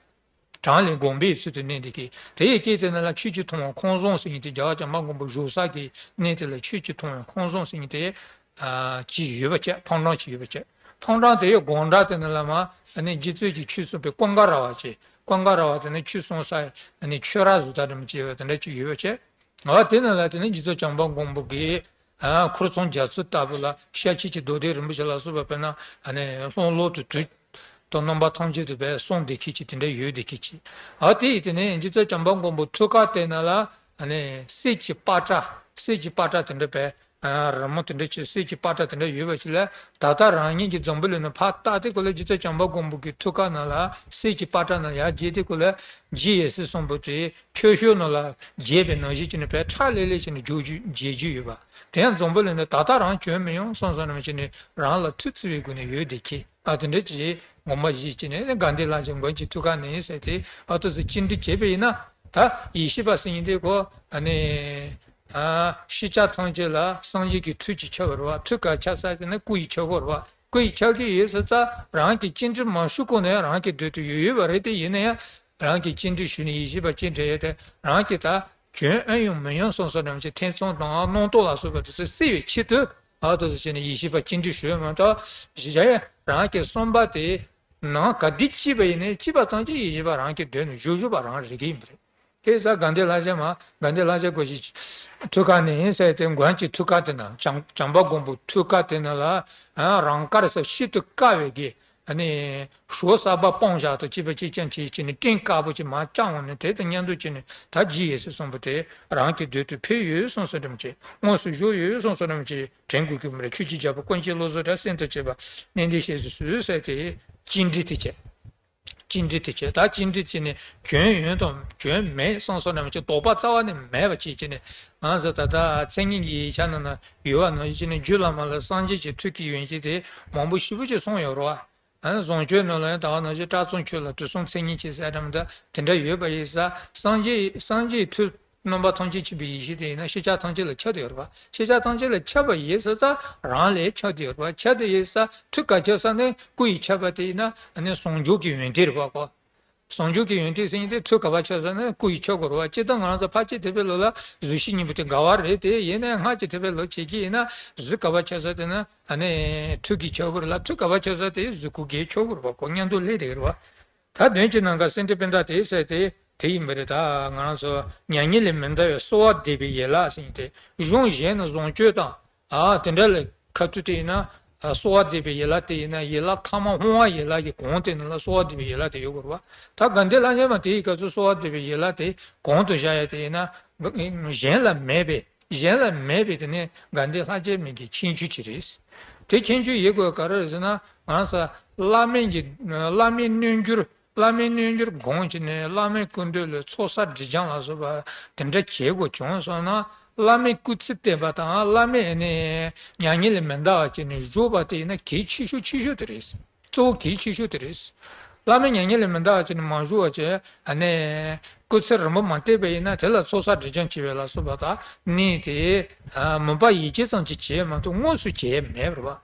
གྲངས་ལས་འགོངས་པའི་ཚུལ་དུ་གནས་འདི་གི་དེ་ཡི་སྐད་དེ་ནི་ལ་ཆོས་ཀྱི་ཐུབ་དབང་ཁང་བཟང་ཟེར་མཁན་དེ་རྒྱལ་བ་བྱམས་པ་མགོན་པོ་བཞུགས་ས་གི་གནས་དེ་ལ་ཆོས་ཀྱི་ཐུབ་དབང་ཁང་བཟང་ཟེར་མཁན་དེ་ཨ་ཅིག་ཡོད་པ་བྱས། ཕོ་བྲང་ཅིག་ཡོད་པ་བྱས། ཕོ་བྲང་དེ་ཡི་སྒང་དྲ་དེ་ནི་ལ་མ་ཨ་ནི་རྗེ་བཙུན་གྱི་ཆོས་གསུངས་པའི་ཀུན་དགའ་ར་བ་ཅིག་ཀུན་དགའ་ར་བ་དེ་ནི་ཆོས་གསུང་ས་ཨ་ནི་ཆོས་ར་བཟོ་ལྟ་འདྲ་མི་ཅིག་ཡོད་པ་དེ་འདྲ་ཅིག་ཡོད་པ་བྱས། ཨ་དེ་ནི་ལ་དེ་ནི་རྗེ་བཙུན་བྱམས་པ་མགོན་པོ་གི་ཨ་ཁུར་ཚང་རྒྱ་མཚོ་ལྟ་བུ་ལ་ཤཱཀྱ་ཐུབ་པའི་རྡོ་རྗེ་རིན་པོ་ཆེ་ལ་སོགས་པ་དཔེར་ན་ཨ་ནི་ལྷུང་ལྷུང་དུ་དུས་དང་རྣམ་པ་ཐམས་ཅད་དུ་བས་གསུང་བདེ་ཁྱད་ཅིག་དེ་འདྲ་ཡོད་བདེ་ཁྱད་ཅིག་ཨ་དེ་ཡིས་དེ་ནས་རྗེ་བཙུན་བྱམས་པ་མགོན་པོ་ཐུགས་ཀ་དེ་ན་ལ་ཨ་ནི་གསེར་གྱི་པ་ཏྲ་གསེར་གྱི་པ་ཏྲ་དེ་འདྲ་བས་ཨ་རི་མོ་དེ་འདྲ་ཅིག་གསེར་གྱི་པ་ཏྲ་དེ་འདྲ་ཡོད་པ་ཅིག་ལ་ད་ལྟ་རང་ཉིད་ཀྱི་འཛམ་བུ་གླིང་ནས་ཕར་བལྟ་དེ་ཀོ་ལ་རྗེ་བཙུན་བྱམས་པ་མགོན་པོ་གི་ཐུགས་ཀ་ན་ལ་གསེར་གྱི་པ་ཏྲ་ན་ཡར་རྒྱས་དེ་ཀོ་ལ་རྗེ་ཡབ་སྲས་གསུམ་པོ་དེ། ཁྱོད་ཤོད་ནོ་ལ་རྒྱས་པའི་ནང་བཞིན་གྱི་ནི་བས་ཁྲག་ལེ་ལེ་བྱས་ནས་རྒྱས་རྒྱུ་རྒྱས་རྒྱུ་ཡོད་པ། དེ་ཡང་འཛམ་བུ་གླིང་ནས་ད་ལྟ་རང་བྱོན་མི་ཡོང་བསམ་བསམ་རྣམས་བྱས་ནས་རང་ལ་ཐུགས་བརྩེ་བའི་སྒོ་ནས་ཡོད་བདེ་ཁྱད་ཨ་དེ་འདྲ་ཅིག་ངོ་མ་བཞེས་བྱས་ནས་དགའ་ལྡན་ལྷ་མཇལ་མགོན་གྱི་ཐུགས་ཀ་ནས་ཟེར་ཏེ་ཨ་ཏོ་ཟེར་ཅི་འདྲ་བྱས་པ་ཡིན་ན་ད་ཡེ་ཤེས་པ་ཟེར་མཁན་དེ་ཀོ་ཨ་ནི་ཨ་ཤེས་བྱ་ཐམས་ཅད་ལ་སངས་རྒྱས་ཀྱི་ཐུགས་ཀྱི་ཆ་བར་བ་ཐུགས་ཀ་ཆ་ས་དེ་ནི་སྐུ་ཡི་ཆ་བར་བ་སྐུ་ཡི་ཆ་གི་ཡོད་ས་ཙ་རང་གི་ཅི་འདྲ་མ་ཞུ་གོ་ནས་རང་གི་འདོད་དུ་ཡོད་ཡོད་པ་རེད་དེ་ཡིན་ན་ཡང་། རང་གིས་ཅི་འདྲ་ཞུས་ནས་ཡེ་ཤེས་པ་ཅི་འདྲ་ཡོད་དེ་རང་གིས་ད་བྱོན་ཨེ་ཡོང་མི་ཡོང་སོང་སོང་རྣམས་ཀྱི་ཐེ་ཚོམ་དང་རྣམ་རྟོག་ལ་སོགས་པ་དེ་ཚོ་སེལ་བའི་ཆེད་དུ་ཨ་ཏོ་ཟེར་བྱས་ནས་ཡེ་ཤེས་པ་ཅི་འདྲ་ཞུས་མ་གཏོགས་གཞི་བཞག་ཡང་རང་གི་བསམ་པ་དེ་ནང་ག་དུས་སྐྱེས་པ་ཡིན་ནའི་སྐྱེས་པ་ཙམ་གྱིས་ཡེ་ཤེས་པ་རང་གི་འདོད་ནས་བཞུགས་བཞུགས་པ་རང་རིག་གི་ཡིན་པ་རེད། དེ་ས་དགའ་ལྡན་ལྷ་མཇལ་མ་དགའ་ལྡན་ལྷ་མཇལ་སྒོ་ཕྱེ་ཐུགས་ཀ་ནས་ཟེར་ཏེ་མགོན་གྱི་ཐུགས་ཀ་དེ་ན་བྱམས་བྱམས་པ་མགོན་པོ་ཐུགས་ཀ་དེ་ན་ལ་རང་དཀར་ས་ཤིན་ཏུ་དཀར་བའི་གི་ཨ་ནི་ཞོ་གསར་པ་སྤུངས་བཞག་ཏུ་ཅི་བ་ཅི་ཅང་ཅི་ཅི་ནི་སྤྲིན་དཀར་པོ་ཅི་མ་ཅང་འོང་ནས་དེ་དང་མཉམ་དུ་ཅི་ནི་ད་རྗེ་ཡབ་སྲས་གསུམ་པོ་དེ་རང་གི་འདོད་དུ་ཕེབས་ཡོད་གསུངས་སོ་འདྲ་མ་ཅི་དངོས་སུ་བཞུགས་ཡོད་གསུངས་སོ་འདྲ་མ་ཅི་དྲན་དགོས་ཀྱི་མ་རེད། ཆོས་ཀྱི་རྒྱལ་པོ་ཀུན་མཁྱེན་བློ་བཟང་གྲགས་སེམས་དང་བཅས་པ་གནས་འདིར་གཤེགས་སུ་གསོལ་ཟེར་ཏེ་ཅི་འདྲི་དེ་བྱས། ཅི་འདྲི་དེ་བྱས་ད་ཅི་འདྲི་བྱས་ནས་བྱོན་ཡོད་དམ་བྱོན་མེད་གསུངས་སོ་འདྲ་མ་ཅི་དོགས་པ་རྩ་བ་ནས་མེད་པ་ཅི་ཅི་ནས་ང་ཚོ་ད་ལྟ་མཚན་ཉིད་ཀྱི་ཡིག་ཆ་ནང་ན་ཡོད་པ་ནང་བཞིན་ནི་རྒྱུད་བླ་མ་ལ་སངས་རྒྱས་ཀྱི་ཐུགས་ཀྱི་ཡོན་ཏན་དེ་མང་པོ་ཞེ་པོ་ཅིག་གསུངས་ཡོད་རེད་བ། ཨ་ནི་བཟང་སྤྱོད་ནང་ལ་ཡང་ད་ག་ནང་བཞིན་དགྲ་བཅོམ་ཆོས་ལ་དུས་གསུམ་མཚན་ཉིད་ཆེ་ཟེར་འདྲ་མི་འདྲ་དེ་འདྲ་ཡོད་པ་ཡིན་ས་སངས་རྒྱས་སངས་རྒྱས་ཐུགས་རྣམ་པ་ཐམས་ཅད་མཁྱེན་པའི་ཡེ་ཤེས་དེ་ཡིན་ན་ཤེས་བྱ་ཐམས་ཅད་ལ་ཁྱབ་བསྡད་ཡོད་རེད་བ། ཤེས་བྱ་ཐམས་ཅད་ལ་ཁྱབ་པ་ཡིན་ས་ས་རང་ལས་ཁྱབ་བསྡད་ཡོད་རེད་བ། ཁྱབ་བསྡད་ཡིན་ས་ཐུགས་ཀ་ཁྱབ་ས་ནི་སྐུ་ཡི་ཁྱབ་པ་དེ་ཡིན་ན་ཨ་ནི་ཟུང་འཇུག་གི་ཡོན་ཏན་རེད་བ་གོ། ཟུང་འཇུག་གི་ཡོན་ཏན་ཟེར་མཁན་དེ་ཐུགས་ག་པར་ཆགས་ས་ན་སྐུ་ཡི་ཆོག་གི་རེད་བ། སྤྱིར་བཏང་ང་རང་ཚོ་ཕལ་ཆེར་ཐེག་པའི་ལུགས་ལ་གཟུགས་གཞི་གཉིས་པོ་དེ་འགལ་བ་རེད་དེ། ཡིན་ནའི་སྔགས་ཀྱི་ཐེག་པའི་ལུགས་བྱེད་ཀྱི་ཡིན་ན་གཟུགས་ག་པར་ཆགས་ས་དེ་ན་ཨ་ནི་ཐུགས་ཀྱི་ཆོག་གི་རེད་ལ། ཐུགས་ག་པར་ཆགས་ས་དེ་གཟུགས་སྐུ་གི་ཆོག་གི་རེད་བ། ཁོ་མཉམ་དུ་སླེབས་བསྡད་ཀྱི་རེད་བ། ད་དོན་གྱི་ནང་ག་སེ་འབྲས་པད་ཟླ་དེ་ཟེར་དེ་དེ་ཡིན་པ་རེད། ད་ང་རང་ཚོ་མྱ་ངན་ལས་མི་འདའ་བའི་གསོལ་བ་འདེབས་པའི་ཡན་ལག་ཟེར་མཁན་དེ། གཞུང་གཞན་ན་བཟང་སྤྱོད་དང་། ཨ་དེ་འདྲ་ལ་ཁ་ཐུག་དེ་ཡིན་ན། ཨ་གསོལ་བ་འདེབས་པའི་ཡན་ལག་དེ་ཡིན་ན་ཡན་ལག་ཐ་མ་སྤོང་བ་ཡན་ལག་གི་གོང་དེ་ནང་ལ་གསོལ་བ་འདེབས་པའི་ཡན་ལག་དེ་ཡོད་དགོས་རེད་བ། ད་དགའ་ལྡན་ལྷ་བརྒྱ་མ་དེའི་སྐབས་སུ་གསོལ་བ་འདེབས་པའི་ཡན་ལག་དེ་གོང་དུ་བཞག་ཡ་དེ་ཡིན་ན། གཞན་ལ་མེད་པའི་གཞན་ལ་མེད་པའི་དེ་ནི་དགའ་ལྡན་ལྷ་བརྒྱ་མའི་གི་ཁྱད་ཆོས་ཅིག་རེད། དེ་ཁྱད་ཆོས་ཡོད་དགོས་ག་རེ་རེད་ཟེར་ན། ང་རང་ཚོ་བླ་མའི་གི་བླ་མའི་རྣལ་འབྱོར། བླ་མའི་རྣལ་འབྱོར་སྒོམ་བྱས་ནས་བླ་མའི་སྐུ་མདུན་ལ་ཚོགས་བསགས་སྒྲིབ་སྦྱང་ལ་སོགས་པ་དེ་འདྲ་བྱེད་དགོས་བྱུང་སོང་ན། བླ་མའི་སྐུ་ཚེ་བརྟན་པ་དང་། བླ་མའི་ནི་མྱ་ངན་ལས་མི་འདའ་བ་བྱས་ནས་བཞུགས་པ་དེ་ཡིན་ན་གལ་ཆེ་ཤོས་ཆེ་ཤོས་དེ་རེད། གཙོ་བོ་གལ་ཆེ་ཤོས་དེ་རེད། བླ་མའི་མྱ་ངན་ལས་མི་འདའ་བ་བྱས་ནས་མ་བཞུགས་པ་བྱས། ཨ་ནི་སྐུ་ཚེ་རིང་པོ་མ་བསྟེན་པ་ཡིན་ན། དེ་ལ་ཚོགས་བསགས་སྒྲིབ་སྦྱང་བྱེད་པ་ལ་སོགས་པ་དང་ནི་དེ་མུན་པ་ཡལ་བྱེད་ཙམ་ཅིག་བྱས་མ་གཏོགས་དངོས་སུ་བྱས་མེད་པ་རེད་བ།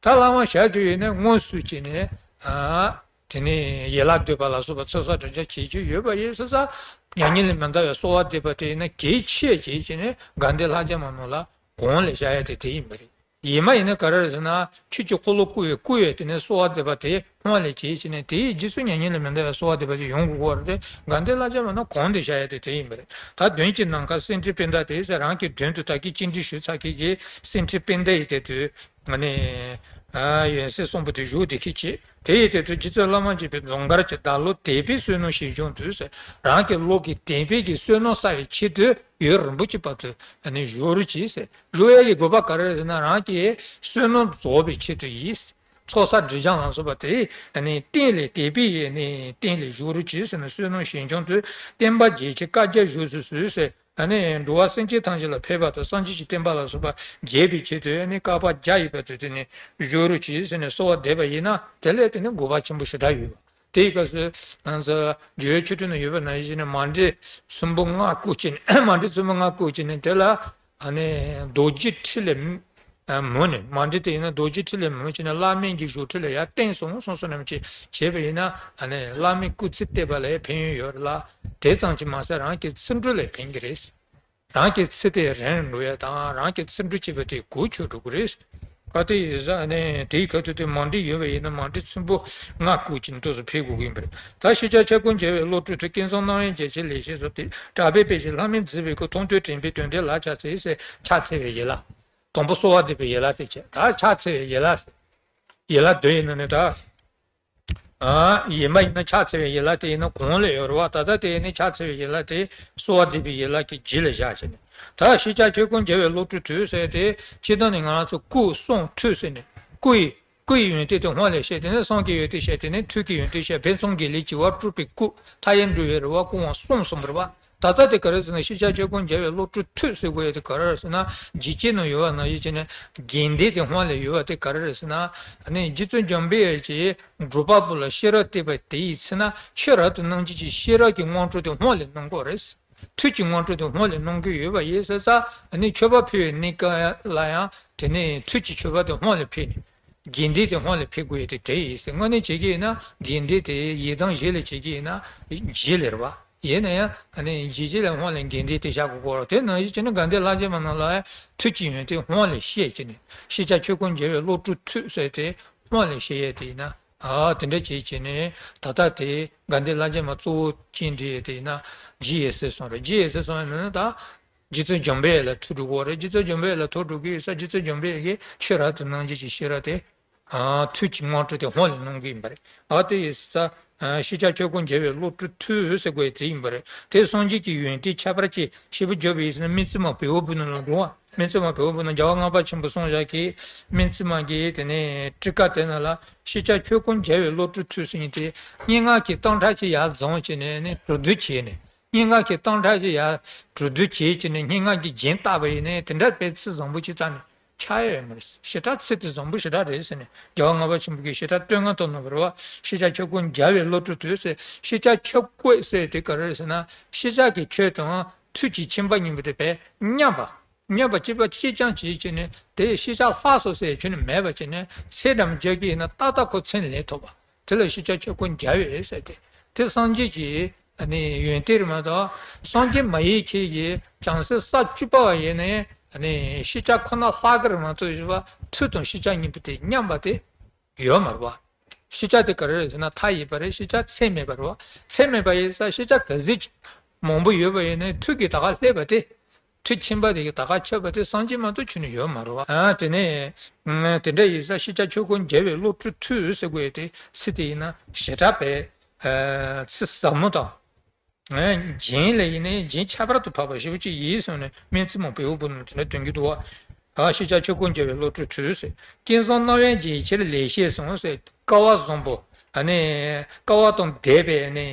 ད་བླ་མ་ཞབས་ཀྱི་ཡོད་ན་དངོས་སུ་བྱས་ནས། ཨ་དེ་ནས་ཡན་ལག་བསྡུས་པ་ལ་སོགས་པ་ཚོགས་བསགས་སྒྲིབ་སྦྱང་བྱེད་རྒྱུ་ཡོད་པ་ཡིན་ཙང་། མྱ་ངན་ལས་མི་འདའ་བའི་གསོལ་བ་འདེབས་པ་དེ་ཡིན་ན་གལ་ཆེ་བྱས་བྱས་ནས་དགའ་ལྡན་ལྷ་བརྒྱ་མ་ནང་ལ་གོང་ལ་བཞག་ཡ་དེ་དེ་ཡིན་པ་རེད། ཡིན་མ་ཡིན་ན་ག་རེ་རེད་ཟེར་ན། ཆོས་ཀྱི་འཁོར་ལོ་བསྐོར་བའི་སྐུ་ཡི་དེ་ནས་གསོལ་བ་འདེབས་པ་དེ་སྔོན་ལ་བྱས་བྱས་ནས། དེའི་རྗེས་སུ་མྱ་ངན་ལས་མི་འདའ་བའི་གསོལ་བ་འདེབས་པ་དེ་ཡོང་དགོས་ཀྱི་རེད། དགའ་ལྡན་ལྷ་བརྒྱ་མ་ནང་གོང་དུ་བཞག་ཡ་དེ་དེ་ཡིན་པ་རེད། ད་དོན་གྱི་ནང་ག་སེ་འབྲས་པད་ཟླ་དེ་ཟེར། རང་གི་མདུན་དུ་ད་གིན་སྤྱན་འདྲེན་ཞུས་ཚར་མཁན་གྱི་སེ་འབྲས་པད་ཟླ་ཡི་དེ་དུས། ཨ་ནི། ཨ་ཡོན་སྲས་གསུམ་པོ་དེ་བཞུགས་བསྡད་མཁན་ཅིག་དེ་ཡི་དེ་དུས་རྗེ་བཙུན་བླ་མ་མཆོད་པའི་འཛུམ་དཀར་གྱིས། བདག་བློ་དད་པས་བསོད་ནམས་ཞིང་སྦྱོང་དུས་ཟེར། རང་གི་བློ་གི་དད་པའི་གི་བསོད་ནམས་བསགས་པའི་ཆེད་དུ་ཡུན་རིང་པོ་ཅིག་བར་དུ་ཨ་ནི་བཞུགས་རོགས་གྱིས་ཟེར། བཞུགས་ཡ་གི་དགོས་པ་ག་རེ་རེད་ཟེར་ན། རང་གི་བསོད་ནམས་རྫོགས་པའི་ཆེད་དུ་ཡིན། ཚོགས་བསགས་སྒྲིབ་སྦྱང་ལ་སོགས་པ་དེ་ཨ་ནི་རྟེན་ལ་དད་པའི་ཨ་ནི་རྟེན་ལ་བཞུགས་རོགས་གྱིས་ཟེར་ནས། བསོད་ནམས་ཞིང་སྦྱོང་དུས། བསྟན་པ་རྒྱས་ཕྱིར་བཀའ་རྒྱ་བཞུགས་སུ་གསོལ་ཟེར། ཨ་ནི་འགྲོ་བ་སེམས་ཅན་ཐམས་ཅད་ལ་ཕན་པ་དང་། སངས་རྒྱས་ཀྱི་བསྟན་པ་ལ་སོགས་པ་རྒྱས་པའི་ཆེད་དུ་ཨ་ནི་བསྐལ་པ་བརྒྱ་ཡི་བར་དུ་དེ་ནས་བཞུགས་རོགས་གྱིས་ཟེར་ནས་གསོལ་བ་འདེབས་པ་ཡིན་ན། དེ་ལས་དེ་ནི་དགོས་པ་ཆེན་པོ་ཞེ་དྲག་ཡོད་པ། དེའི་སྐབས་སུ་ང་ཚོ་རྒྱལ་བའི་ཆོས་འཕྲིན་ན་ཡོད་པ་ནང་བཞིན་ནས། མཎྜལ་ཚོམ་བུ་ལྔ་བཀོད་བྱས་ནས། མཎྜལ་ཚོམ་བུ་ལྔ་བཀོད་བྱས་ནས། དེ་ལ་ཨ་ནི་རྡོ་རྗེ་ཁྲི་ལས་མུ་ནས། མཎྜལ་དེ་ཡིན་ན་རྡོ་རྗེ་ཁྲི་ལས་མུ་བྱས་ནས་བླ་མའི་གི་བཞུགས་ཁྲི་ལ་ཡར་བརྟེན་སོང་སོང་སོང་ནམ་ཅིག་བྱས་པ་ཡིན་ན། ཨ་ནི་བླ་མའི་སྐུ་ཚེ་བརྟན་པ་ལ་ཕན་ཡོན་ཡོད་རེད་ལ། དེ་ཙམ་གྱིས་མ་ཟད་རང་གི་ཚེ་འགྲོ་ལ་ཕན་གྱི་རེད། རང་གི་ཚེ་དེ་རིང་འགྲོ་ཡ་དང་། རང་གི་ཚེ་འགྲོ་བྱས་པ་དེ་གོ་ཆོད་འགྲོ་གི་རེད། ཨ་དེ་ཡིན་ཙང་ནས་དེའི་ཁ་ཐུག་དེ་མཎྜལ་ཡོད་པ་ཡིན་ན། མཎྜལ་ཚོམ་བུ་ལྔ་བཀོད་ཅིང་ཏོག་ཙམ་ཕུལ་དགོས་ཀྱི་ཡིན་པ་རེད། ད་ཤེས་བྱ་ཆོས་སྐུ་མཇལ་བའི་བློ་གྲོས་མཐུ། སྐལ་བཟང་སྣང་བས་མཇལ་ཕྱིར་ལེགས་བཤད་སོགས་ཏེ། གྲགས་པའི་དཔེ་བཞིན་ལྷ་མིག་མཛེས་པའི་སྐུ། མཐོང་ཐོས་དྲན་པས་དོན་འདི་ལ་ཕྱག་འཚལ་ཟེར། ཕྱག་འཚལ་བའི་ཡན་ལག་དང་པོ་གསོལ་བ་འདེབས་པའི་ཡན་ལག་དེ་བྱས། ད་ཕྱག་འཚལ་བའི་ཡན་ལག་ཟེར། ཡན་ལག་བདུན་ཡིན་ནོ་ནི་ད། ཨ་ཡིན་པ་ཡིན་ན་ཕྱག་འཚལ་བའི་ཡན་ལག་དེ་ཡིན་ན་གོང་ལ་ཡོད་རེད་བ། ད་ལྟ་དེ་ནི་ཕྱག་འཚལ་བའི་ཡན་ལག་དེ་གསོལ་བ་འདེབས་པའི་ཡན་ལག་གི་རྗེས་ལ་བཞག་བྱས་ནས། ད་ཤེས་བྱ་ཆོས་སྐུ་མཇལ་བའི་བློ་གྲོས་མཐུ་ཟེར་དེ། སྤྱིར་བཏང་ནས་ང་རང་ཚོ་སྐུ་གསུང་ཐོས་ཟེར་ནས། སྐུ་ཡི་སྐུ་ཡི་ཡོན་ཏན་དེ་སྔོན་ལ་བཤད། དེ་ནས་གསུང་གི་ཡོན་ཏན་བཤད། དེ་ནས་ཐོས་ཀྱི་ཡོན་ཏན་བཤད། ཕུན་སུམ་དགེ་ལེགས་བྱེ་བ་དྲུག་པའི་སྐུ་མཐའ་ཡས་འགྲོ་བའི་རེ་བ་སྐུ་དབང་གསུམ་གསུངས་པ་རེད་བ། ད་ལྟ་དེ་ག་རེ་ཟེར་ན། ཤེས་བྱ་ཆོས་སྐུ་མཇལ་བའི་བློ་གྲོས་མཐུ་ཟེར་དགོས་ཡ་དེ་ག་རེ་རེད་ཟེར་ན། འཇིགས་བྱེད་ནང་ཡོད་པ་ནང་བཞིན་བྱས་ནས་དགེ་འདུན་དེ་སྔོན་ལ་ཡོད་པ་དེ་ག་རེ་རེད་ཟེར་ན། ཨ་ནི་རྗེ་བཙུན་འཇམ་དཔལ་གྱིས་འབྲུག་པ་པོ་ལ་ཤེས་རབ་བསྟན་པ་དེ་ཡི་ཚེ་ན་ཆོས་རབ་ཏུ་གནང་བྱེད་ཀྱི་ཤེས་རབ་ཀྱི་དངོས་གྲུབ་དེ་སྔོན་ལ་གནང་གི་ཡོད་རེད། ཐུགས་ཀྱི་དངོས་གྲུབ་དེ་སྔོན་ལ་གནང་གི་ཡོད་པ་ཡིན་ཙང་། ཨ་ནི་མཆོད་པ་ཕུལ་བའི་གནས་སྐབས་ལ་ཡང་དེ་ནས་ཐུགས་ཀྱི་མཆོད་པ་དེ་སྔོན་ལ་ཕུལ་ནས། དགེ་འདུན་དེ་སྔོན་ལ་ཕུལ་དགོས་ཡ་དེ་དེ་ཡིན་ཟེར། དངོས་གནས་བྱེད་ཀྱི་ཡིན་ན་དགེ་འདུན་དེ་ཡི་དམ་གཞི་ལ་བྱེད་ཀྱི་ཡིན་ན་རྗེས་ལ་རེད་བ། ཡིན་ན་ཡང་ཨ་ནི་རྗེས་རྗེས་ལ་སྔོན་ལ་དགེ་འདུན་དེ་བཞག་དགོས་སྐོར། དེ་ནང་བཞིན་བྱས་ན་དགའ་ལྡན་ལྷ་བརྒྱ་མ་ནང་ལ་ཡང་ཐུགས་ཀྱི་ཡོན་ཏན་སྔོན་ལ་བཤད་བྱས་ནས། ཤེས་བྱ་ཆོས་སྐུ་མཇལ་བའི་བློ་གྲོས་མཐུ་ཟེར་དེ་སྔོན་ལ་བཤད་ཡས་དེ་ཡིན་ན། ཨ་དེ་འདྲ་བྱས་བྱས་ནས་ད་ལྟ་དེ་དགའ་ལྡན་ལྷ་བརྒྱ་མ་གཙོ་བོ་སྤྱན་འདྲེན་ཡས་དེ་ཡིན་ན། རྗེ་ཡབ་སྲས་གསུམ་རེད། རྗེ་ཡབ་སྲས་གསུམ་ཡིན་ན་ད་རྗེ་བཙུན་འཇམ་དཔལ་ལ་ཐུག་འགྲོ་གི་ཡོད་རེད། རྗེ་བཙུན་འཇམ་དཔལ་ལ་ཐུག་འགྲོ་གི་ཡོད་ཙང་། རྗེ་བཙུན་འཇམ་དཔལ་གྱི་ཆོས་རབ་ཏུ་གནང་བྱེད་ཀྱི་ཤེས་རབ་དེ། ཨ་ཐུགས་ཀྱི་དངོས་གྲུབ་དེ་སྔོན་ལ་གནང་གི་ཡིན་པ་རེད། ཨ་དེ་ཡིན་ཙང་། ཨ་ཤེས་བྱ་ཆོས་སྐུ་མཇལ་བའི་བློ་གྲོས་མཐུ་ཟེར་དགོས་ཡ་དེ་ཡིན་པ་རེད། དེ་སངས་རྒྱས་ཀྱི་ཡོན་ཏན་ཁྱད་པར་ཅན་ཞེ་པོ་བརྗོད་པ་ཡིན་ཟེར་ན། སྨིན་བྱེད་མ་བེའུ་བུ་ནང་ལ་འགྲོ་བ། སྨིན་བྱེད་མ་བེའུ་བུ་ནང་རྒྱལ་བ་ལྔ་པ་ཆེན་པོ་གསུངས་བཞག་གི། སྨིན་བྱེད་མ་གི་དེ་ནས་ཊཱི་ཀ་དེ་ནང་ལ་ཤེས་བྱ་ཆོས་སྐུ་མཇལ་བའི་བློ་གྲོས་མཐུ་ཟེར་མཁན་དེ། སྙན་ངག་གི་སྟོང་ཕྲག་ཅིག་ཡར་བརྫངས་བྱས་ནས་ནི་གྲོས་བསྡུར་བྱས་ནས། སྙན་ངག་གི་སྟོང་ཕྲག་ཅིག་ཡར་གྲོས་བསྡུར་བྱས་བྱས་ནས་སྙན་ངག་གི་རྒྱན་བཏགས་པ་ཡིན་ནའི་དེ་འདྲ་དཔེ་ཚིག་བཟང་པོ་ཅིག་བཏགས་ནས་ཆགས་ཡ་ཡོད་མ་རེད། ཞེ་དྲག་ཚིག་དེ་བཟང་པོ་ཞེ་དྲག་རེད་ཟེར་ནས་རྒྱལ་བ་ལྔ་པ་ཆེན་པོ་གིས་ཞེ་དྲག་བསྟོད་བསྔགས་བཏང་གནང་བ་རེད་བ། ཤེས་བྱ་ཆོས་སྐུ་མཇལ་བའི་བློ་གྲོས་མཐུ་ཟེར། ཤེས་བྱ་ཆོས་སྐུ་ཟེར་དེ་ག་རེ་རེད་ཟེར་ན། ཤེས་བྱ་གི་ཆོས་དང་ཐུགས་ཀྱི་མཁྱེན་པ་གཉིས་པོ་དེ་དཔེ་མཉམ་པ། མཉམ་པ་གཅིག་པ་གཅིག་རྐྱང་བྱེད་བྱས་ནས་དེ་ཤེས་བྱ་ལྷག་སོང་ཟེར་ཁྱོན་ནས་མེད་པ་བྱས་ནས། ཚད་འདྲ་མི་འཇལ་གྱི་ཡིན་ན་ཏག་ཏག་ཁོ་ཚད་ལས་ཐུབ་པ། དེ་ལ་ཤེས་བྱ་ཆོས་སྐུ་མཇལ་བའི་ཟེར་ཏེ། དེ་སངས་རྒྱས་ཀྱི་ཨ་ནི་ཡོན་ཏན་རེད་མ་གཏོགས། སངས་རྒྱས་མ་ཡིན་མཁན་གྱི་བྱང་སེམས་ས་བཅུ་པ་བ་ཡིན་ནའི་ཨ་ནི་ཤེས་བྱ་ཁོ་ན་ལྷག་གི་རེད་མ་གཏོགས། ཞེས་པ་མཐུ་དང་ཤེས་བྱ་གཉིས་པོ་དེ་མཉམ་པ་དེ་ཡོད་མ་རེད་བ། ཤེས་བྱ་དེ་ག་རེ་རེད་ཟེར་ན་མཐའ་ཡས་པ་རེད། ཤེས་བྱ་ཚད་མེད་པ་རེད་བ། ཚད་མེད་པ་ཡིན་ཙང་ཤེས་བྱ་ག་ཚོད་ཅིག་མང་པོ་ཡོད་པ་ཡིན་ནའི་མཐུ་གིས་ད་ག་བསླད་པ་དེ། མཐུ་ཆེན་པོ་དེ་གིས་ད་ག་ཆོད་པ་དེ་སངས་རྒྱས་མ་གཏོགས་ཁྱོན་ནས་ཡོད་མ་རེད་བ། ཨ་དེ་ནས་ཨ་དེ་འདྲ་ཡིན་ཙང་ཤེས་བྱ་ཆོས་སྐུར་འཇལ་བའི་བློ་གྲོས་མཐུ་ཟེར་དགོས་ཡ་དེ་ཚིག་དེ་ཡིན་ན་ཞེ་དྲག་པའི་ཨ་ཚིག་ཟབ་མོ་དང་། ཨ་རྒྱན་ལ་ཡིན་ནའི་རྒྱན་ཁྱད་པར་དུ་འཕགས་པ་ཞེ་པོ་ཅིག་ཡིན་གསུངས་ནས་སྨོན་ཚིག་མང་པོ་ཡོད་པོ་ནི་དེ་འདྲ་འདོན་གྱི་འདུག་བ། ཨ་ཤེས་བྱ་ཆོས་སྐུར་འཇལ་བའི་བློ་གྲོས་མཐུ་ཟེར། སྐལ་བཟང་སྣང་བས་འཇལ་ཕྱིར་ལེགས་བཤད་གསུངས་ཟེར། སྐལ་བ་བཟང་པོ། ཨ་ནི་སྐལ་བ་དང་ལྡན་པའི་ཨ་ནི་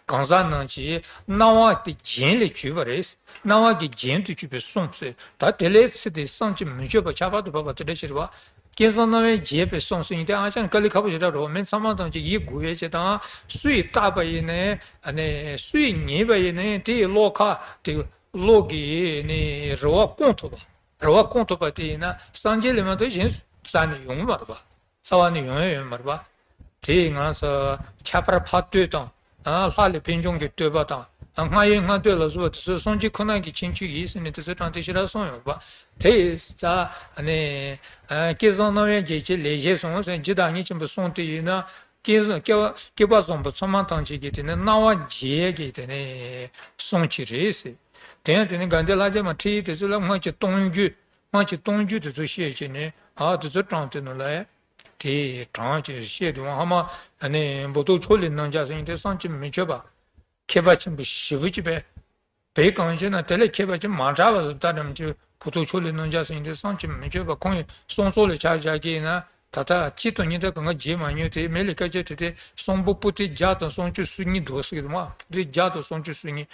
གང་ཟག་རྣམས་ཀྱི་སྣང་བ་དེ་རྒྱན་ལས་གྱུར་པ་རེད། སྣང་བ་གི་རྒྱན་དུ་གྱུར་པའི་གསུང་ཟེར། ད་དེ་ལས་ཚིག་དེ་བསམ་གྱིས་མི་ཁྱབ་པ་ཁྱད་པར་དུ་འཕགས་པ་དེ་འདྲ་ཞིག་རེད་བ། སྐལ་བཟང་སྣང་བས་འཇལ་བའི་གསུང་ཟེར་ཡིན་ཏེ་ཨ་ཅང་དཀའ་ལས་ཁག་པོ་ཞེ་དྲག་རེད་བ། མི་ཚང་མ་ཐམས་ཅད་ཡིད་དགོས་པའི་ཆེད་དང་། སུ་ཡིས་བལྟས་པ་ཡིན་ནའི་ཨ་ནི་སུ་ཡིས་ཉན་པ་ཡིན་ནའི་དེ་ཡི་བློ་ཁ་དེ་བློ་གི་ནི་རེ་བ་སྐོང་ཐུབ་པ། རེ་བ་སྐོང་ཐུབ་པ་དེ་ཡིན་ན་སངས་རྒྱས་ལས་མ་གཏོགས་གཞན་རྩ་ནས་ཡོང་གི་མ་རེད་པ། རྩ་བ་ནས་ཡོང་ཡ་ཡོད་མ་རེད་པ། དེ་ཡི་ང་རང་ཚོ་ཁྱད་པར་འཕགས་བསྟོད་དང་། ཨ་ལྷ་ལས་ཕན་འབྱུང་གི་བསྟོད་པ་དང་། ཨ་རྔ་ཡབ་རྔ་བསྟོད་ལ་སོགས་པ་དེ་ཚོ་སངས་རྒྱས་ཁོ་ན་གི་ཁྱད་ཆོས་ཡིན་ཟེར་ནས་དེ་ཚོ་དྲངས་ཏེ་ཞེ་དྲག་གསུངས་ཡོད་པ། དེ་ཡི་རྩ་ནས་ཨ་སྐལ་བཟང་སྣང་བས་འཇལ་ཕྱིར་ལེགས་བཤད་གསུངས་ཟེར། རྗེ་བདག་ཉིད་ཆེན་པོའི་གསུང་དེ་ཡིན་ན། སྐལ་བཟང་སྐལ་བ་སྐལ་བ་བཟང་པོ་ཚང་མ་ཐམས་ཅད་ཀྱི་དེ་ནི་སྣང་བ་འཇལ་གྱི་དེ་ནི་གསུང་ཅིག་རེད་ཟེར། དེ་ཡང་དེ་ནི་དགའ་ལྡན་ལྷ་བརྒྱ་མ་ཁྲིད་ཡིག་དེ་ཚོ་ལ་སྔར་གྱི་གཏོང་རྒྱུ། སྔར་གྱི་གཏོང་རྒྱུ་དེ་ཚོ་བཤད་ཀྱི་ནི་ཨ་དེ་ཚོ་དྲངས་ཏེ་ནི་ལ་ཡ་དེ་དྲངས་ཀྱི་བཤད་དུས་ཧ་མ་ཨ་ནི་འབུར་ཏོག་ཕྱོགས་ལས་རྣམ་རྒྱལ་ཟེར་མཁན་དེ་བསམ་གྱིས་མི་ཁྱབ་པ། མཁས་པ་ཆེན་པོ་ཞེ་པོ་ཅིག་པས། བོད་གངས་ཅན་ན་དེ་ལས་མཁས་པ་ཅིག་མ་གྲགས་པ་ཟེར། ད་དམ་ཆོས་འབུར་ཏོག་ཕྱོགས་ལས་རྣམ་རྒྱལ་ཟེར་མཁན་དེ་བསམ་གྱིས་མི་ཁྱབ་པ། ཁོང་གི་གསུང་ཚོགས་ལ་ཆ་བཞག་གི་ཡིན་ན་ད་ལྟ་གཅིག་དང་གཉིས་དང་གང་ག་བརྗེད་མ་མྱོང་། དེ་མི་ལ་སྐད་ཆ་དྲིས་ཏེ་གསུང་འབུམ་པོ་ཏི་བརྒྱ་དང་སུམ་ཅུ་སོ་གཉིས་འདུག་ཟེར་གི་འདུག་མ། པོ་ཏི་བརྒྱ་དང་སུམ་ཅུ་སོ་གཉིས།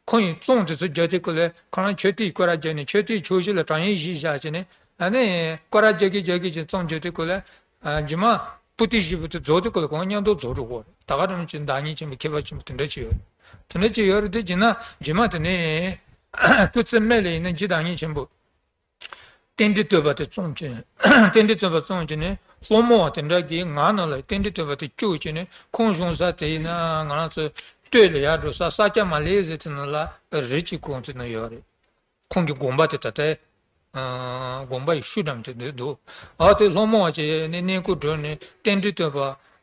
ཁོང་གི་རྩོམ་དེ་ཚོ་རྒྱག་དུས་སྐབས་ལ་ཁོ་རང་མཆོད་རྟེན་སྐོར་ར་རྒྱག་ནས་མཆོད་རྟེན་ཕྱོགས་བཞི་ལ་བྲག་ཡིབ་བཞི་བཞག་བྱས་ནས་ཨ་ནི་སྐོར་ར་རྒྱག་གི་རྒྱག་གི་ཅིག་རྩོམ་རྒྱག་དུས་སྐབས་ལ། ཨ་རྗེས་མ་པོ་ཏི་བཞི་པོ་དེ་རྫོགས་དུས་སྐབས་ལ་ཁོང་མཉམ་དུ་རྫོགས་འགྲོ་གི་རེད། ད་ག་རང་ཅིག་བདག་ཉིད་ཆེན་པོ་མཁས་པ་ཆེན་པོ་དེ་འདྲ་ཅིག་ཡོད་རེད། དེ་འདྲ་ཅིག་ཡོད་རེད། དེ་བྱས་ན་རྗེས་མ་དེ་ནས་སྐུ་ཚེ་སྨད་ལ་ཡིན་ན་རྗེ་བདག་ཉིད་ཆེན་པོ་རྟེན་འབྲེལ་བསྟོད་པ་དེ་རྩོམ་བྱས། རྟེན་འབྲེལ་བསྟོད་པ་རྩོམ་བྱས་ནས་སློང་མོ་བ་དེ་འདྲ་གི་ངག་ནང་ལ་རྟེན་འབྲེལ་བསྟོད་པ་དེ་བཅུག་བྱས་ནས་ཁོང་བཞུགས་ས་དེ་ཡིན་ན་ང་རང་ཚོ་སྟོད་ལ་ཡར་འགྲོ་ས་ས་སྐྱ་མ་ལེ་ཟེར་དེ་ནང་ལ་རི་གཅིག་གོང་དེ་ན་ཡོད་རེད། ཁོང་གི་དགོན་པ་དེ་ད་ལྟའི་ཨ་དགོན་པ་ཡི་ཤུལ་འགྲམ་དེ་འདུག་འདུག་ཨ་དེ་སློང་མོ་བ་བྱས་ནས་གནས་སྐོར་འགྲོ་ནས་རྟེན་འབྲེལ་བསྟོད་པ་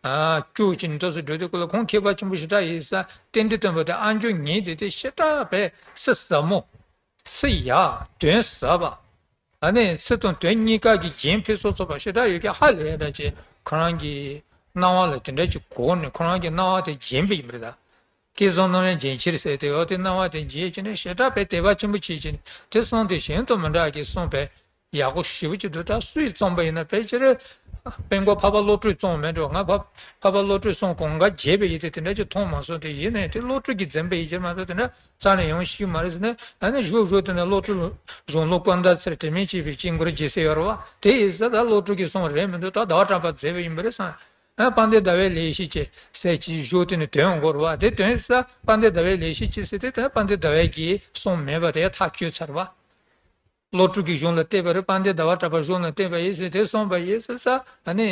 ཨ་བཅུག་བྱས་ནས་ད་སུ་འགྲོ་དུས་སྐབས་ལ་ཁོང་མཁས་པ་ཆེན་པོ་ཞེ་དྲག་ཡིན་ས། རྟེན་འབྲེལ་བསྟོད་པ་དེ་ཨ་མཆོག་ཉིད་དེ་དེ་ཞེ་དྲག་པའི་ཚིག་ཟབ་མོ། ཚིག་ཡག་དོན་ཟབ་པ། ཨ་ནི་ཚིག་དང་དོན་གཉིས་ཀ་གི་རྒྱན་ཕུན་སུམ་ཚོགས་པ་ཞེ་དྲག་ཡོད་ཀྱང་ཧ་ལས་ཡ་འདྲ་ཅིག་ཁོ་རང་གི་སྣང་བ་ལ་དེ་འདྲ་ཅིག་གོ་ནས་ཁོ་རང་གི་སྣང་བ་དེ་བརྗེན་པ་ཡིན་པ་རེད་ད། སྐལ་བཟང་སྣང་བས་འཇལ་ཕྱིར་ཟེར་དེ་འོ་དེ་སྣང་བ་དེ་འཇལ་བྱས་ནས་ཞེ་དྲག་པའི་དད་པ་ཆེན་པོ་བྱེད་བྱས་ནས་དེ་གསུང་དེ་གཞན་དང་མི་འདྲ་གི་གསུང་པས་ཡག་པོ་ཞེ་པོ་ཅིག་འདུག་ད་སུ་ཡིས་རྩོམ་པ་ཡིན་ན་ཕལ་ཆེར་དཔལ་མགོན་འཕགས་པ་བློ་གྲོས་རྩོམ་མེད་འགྲོ། ང་འཕགས་འཕགས་པ་བློ་གྲོས་གསུང་གང་ག་བརྗེད་པ་ཡིན་ཏེ་དེ་འདྲ་ཅིག་མཐོང་མ་སོང་། དེ་ཡིན་ནའི་དེ་བློ་གྲོས་ཀྱིས་མཛད་པ་ཡིན་ཕྱིར་མ་གཏོགས་དེ་འདྲ་རྩ་ནས་ཡོང་ཤེས་ཀྱི་མ་རེད་ཟེར་ནས། ཨ་ནི་བཞུགས་བཞུགས་དེ་ནས་བློ་གྲོས་གཞུང་ལུགས་ཀུན་ད་ཚེར་དྲི་མེད་ཅེས་པའི་དཀྱིལ་འཁོར་རྒྱལ་སྲས་ཡོད་རེད་བ། དེ་ཡིན་ཟེར་ད་བློ་གྲོས་ཀྱིས་གསུངས་རེད་མི་འདུག་ད་ཟླ་བ་གྲགས་པ་མཛད་པ་ཡིན་པ་རེད་བསམ། ཨ་དཔལ་ལྡན་ཟླ་བའི་ལེགས་བཤད་ཅེས་ཟེར་གྱི་བཞུགས་དེ་ནས་དོན་འོང་གོ་རེད་བ། དེ་དོན་ས་དཔལ་ལྡན་ཟླ་བའི་ལེགས་བཤད་ཅེས་ཟེར་དེ་ད་དཔལ་ལྡན་ཟླ་བའི་གིས་གསུངས་མེད་པ་དེ་ཐག་གཅོད་ཚར་བ། བློ་གྲོས་ཀྱི་གཞུང་ལ་བལྟས་པ་རེད། དཔལ་ལྡན་ཟླ་བ་གྲགས་པ་གཞུང་ལ་བལྟས་པ་ཡིན་ཟེར་དེ་གསུངས་པ་ཡིན་ཟེར་ས། ཨ་ནི་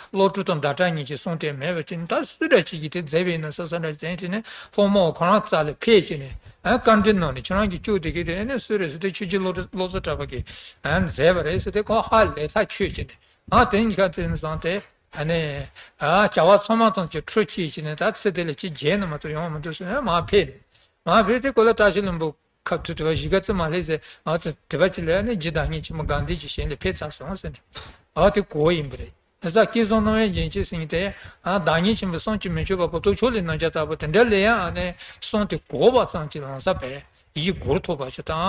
བློ་གྲོས་དང་ཟླ་གྲགས་གཉིས་ཀྱིས་གསུངས་དེ་མེད་པ་ཅིག་ད་སུ་འདྲ་ཅིག་གིས་དེ་མཛད་པ་ཡིན་ན་ས་ས་འདྲ་ཅན་དེ་ནི་སློང་མོ་ཁོ་རང་རྩ་ལ་ཕེབས་ཀྱི་ནས་ཨ་བཀའ་འདྲི་གནང་ནས་ཁྱེད་རང་གིས་བཅུག་དེ་གི་དེ་ཨ་ནི་སུ་རེད་ཟེར་དེ་ཆོས་རྗེ་བློ་བློ་བཟང་གྲགས་པ་གིས་ཨ་མཛད་པ་རེད་ཟེར་དེ་ཁོ་ཧ་ལས་ཐག་ཆོད་ཀྱི་ནས་ཨ་དེ་གཉིས་ཀ་དེ་ནས་བཟུང་སྟེ་ཨ་ནི་ཨ་བྱ་བ་ཚང་མ་ཐམས་ཅད་འཕྲོ་བཅད་ཀྱི་ནས་ད་ཚེ་དེ་ལ་ཅི་བྱས་ན་མ་གཏོགས་ཡོང་མི་འདུག་ཟེར་ནས་མར་ཕེབས་ནས་མར་ཕེབས་དེ་ཁོ་ལ་བཀྲ་ཤིས་ལྷུན་པོ། ཁ་ཐུག་དེ་བ་གཞིས་ཀ་རྩེ་མ་ལྷས་ཟེར་ཨ་ཙི་དེ་བ་ཅི་ལས་ནི་རྗེ་བདག་ཉིད་ཆེན་པོ་དགའ་ལྡན་གྱི་ཞལ་ལས་ཕེབས་ཚར་སོང་ཟེར་ནས་ཨ་དེ་གོ་ཡིན་པ་རེད། དེ་ས་སྐལ་བཟང་སྣང་བས་འཇལ་ཕྱིར་ཟེར་དེ་ཨ་བདག་ཉིད་ཆེན་པོ་བསམ་གྱིས་མི་ཁྱབ་པ་འབུར་ཏོག་ཕྱོགས་ལས་རྣམ་རྒྱལ་ལྟ་བུ་དེ་འདྲ་ལས་ཡང་ཨ་ནི་གསུང་དེ་གོ་བ་ཙམ་གྱིས་ལམ་སང་བས་ཡིད་མགུར་ཐོགས་པ་ཞིག་དང་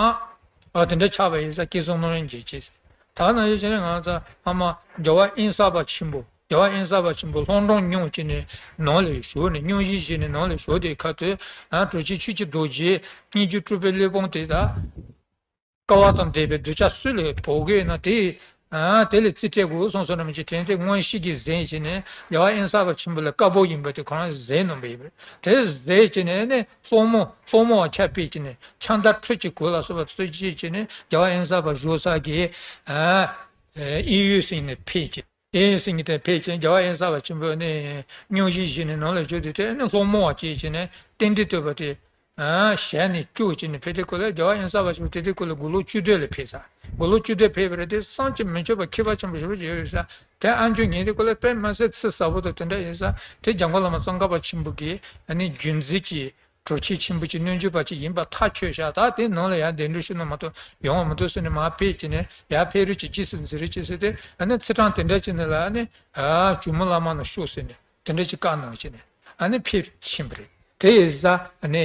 ཨ་དེ་འདྲ་ཆགས་པ་ཡིན་ས་སྐལ་བཟང་སྣང་བས་འཇལ་ཕྱིར་ཟེར། ད་ནང་བཞིན་བྱས་ནས་ང་ཚོ་ཨ་མ་རྒྱལ་བ་དབེན་ས་པ་ཆེན་པོ། རྒྱལ་བ་དབེན་ས་པ་ཆེན་པོ་ལྷོ་འབྲོག་སྙོམས་བྱས་ནས་ནང་ལ་བཞུགས་ནས་སྙོམས་གཞིས་བཞེས་ནས་ནང་ལ་བཞུགས་དེ་ཁ་ཐུག་ཨ་གྲུབ་ཆེན་ཆོས་ཀྱི་རྡོ་རྗེ་སྙན་བརྒྱུད་སྤྲུལ་པའི་གླེགས་བམ་དེ་དག་སྐལ་བ་དང་ལྡན་པའི་གདུལ་བྱ་སུ་ལ་ཕོག་གི་ན་དེ་ཨ་དེ་ལ་རྩིས་སྤྲད་དགོས་གསུངས་སོང་ན་མི་བྱེད་དྲན་ཏེ་མངོན་ཤེས་ཀྱིས་གཟིགས་བྱས་ནས་རྒྱལ་བ་དབེན་ས་པ་ཆེན་པོ་ལ་བཀའ་བབས་ཡིན་པ་དེ་ཁོ་རང་གཟིགས་གནང་པ་ཡིན་པ་རེད། དེ་གཟིགས་བྱས་ནས་ནི་སློང་མོ་སློང་མོ་བ་ཆ་ཕེབས་བྱས་ནས་ཕྱག་མདའ་ཁྲི་གཅིག་གོས་ལ་སོགས་པ་ཚོས་བྱས་བྱས་ནས་རྒྱལ་བ་དབེན་ས་པ་བཞུགས་ས་གི་ཨ་ཨེ་ཡུལ་ཟིན་ནས་ཕེབས་བྱས། ཨེ་ཟེར་མཁན་དེ་ཕེབས་བྱས་རྒྱལ་བ་དབེན་ས་པ་ཆེན་པོས་ནི་སྙུང་གཞི་བཞེས་ནས་ནང་ལ་བཞུགས་དུས་དེ་ནི་སློང་མོ་བ་བྱས་བྱས་ནས་རྟེན་འབྲེལ་བསྟོད་པ་དེ། ཨ་ཞལ་ནས་སྐྱོར་བྱས་ནས་ཕེབས་དུས་སྐབས་ལ་རྒྱལ་བ་དབེན་ས་པ་ཆེན་པོ་དེ་དུས་སྐབས་ལ་དགུང་ལོ་བཅུ་དྲུག་ལ་ཕེབས་ས། དགུང་ལོ་བཅུ་དྲུག་ཕེབས་པ་རེད་དེ་བསམ་གྱིས་མི་ཁྱབ་པ་མཁས་པ་ཆེན་པོ་ཞེ་པོ་ཅིག་ཡོད་ས། དེ་ཨ་མཆོག་ཉིད་དེ་སྐབས་ལ་དཔེ་མི་སྲིད་ཚུལ་ཟབ་པོ་དང་དེ་འདྲ་ཡོད་ས། དེ་འཇམ་མགོན་བླ་མ་ཙོང་ཁ་པ་ཆེན་པོ་གིས་ཨ་ནི་རྒྱུན་འཛིན་གྱི་གྲོས་ཆོད་ཆེན་པོ་ཅིག་སྣོན་རྒྱུ་པ་ཅིག་ཡིན་པ་ཐག་ཆོད་ཤག་ད་དེ་ནང་ལ་ཡར་གདན་འདྲེན་ཞུ་ན་མ་གཏོགས་ཡོང་བ་མི་འདུག་ཟེར་ནས་མར་ཕེབས་ཀྱི་ནས་ཡར་ཕེབས་རོགས་ཅིག་རྗེས་སུ་འཛིན་རོགས་ཅིག་ཟེར་ཏེ་ཨ་ནི་ཚེས་གྲངས་དེ་འདྲ་ཅིག་ནས་ལ་ཨ་ནི་ཨ་ཇོ་མོ་བླ་མ་ན་ཤོག་ཟེར་ནས་དེ་འདྲ་ཅིག་བཀའ་གནང་བྱས་ནས་ཨ་ནི་ཕེབས་ཕྱིན་པ་རེད། དེ་ཡི་ས་ཨ་ནི་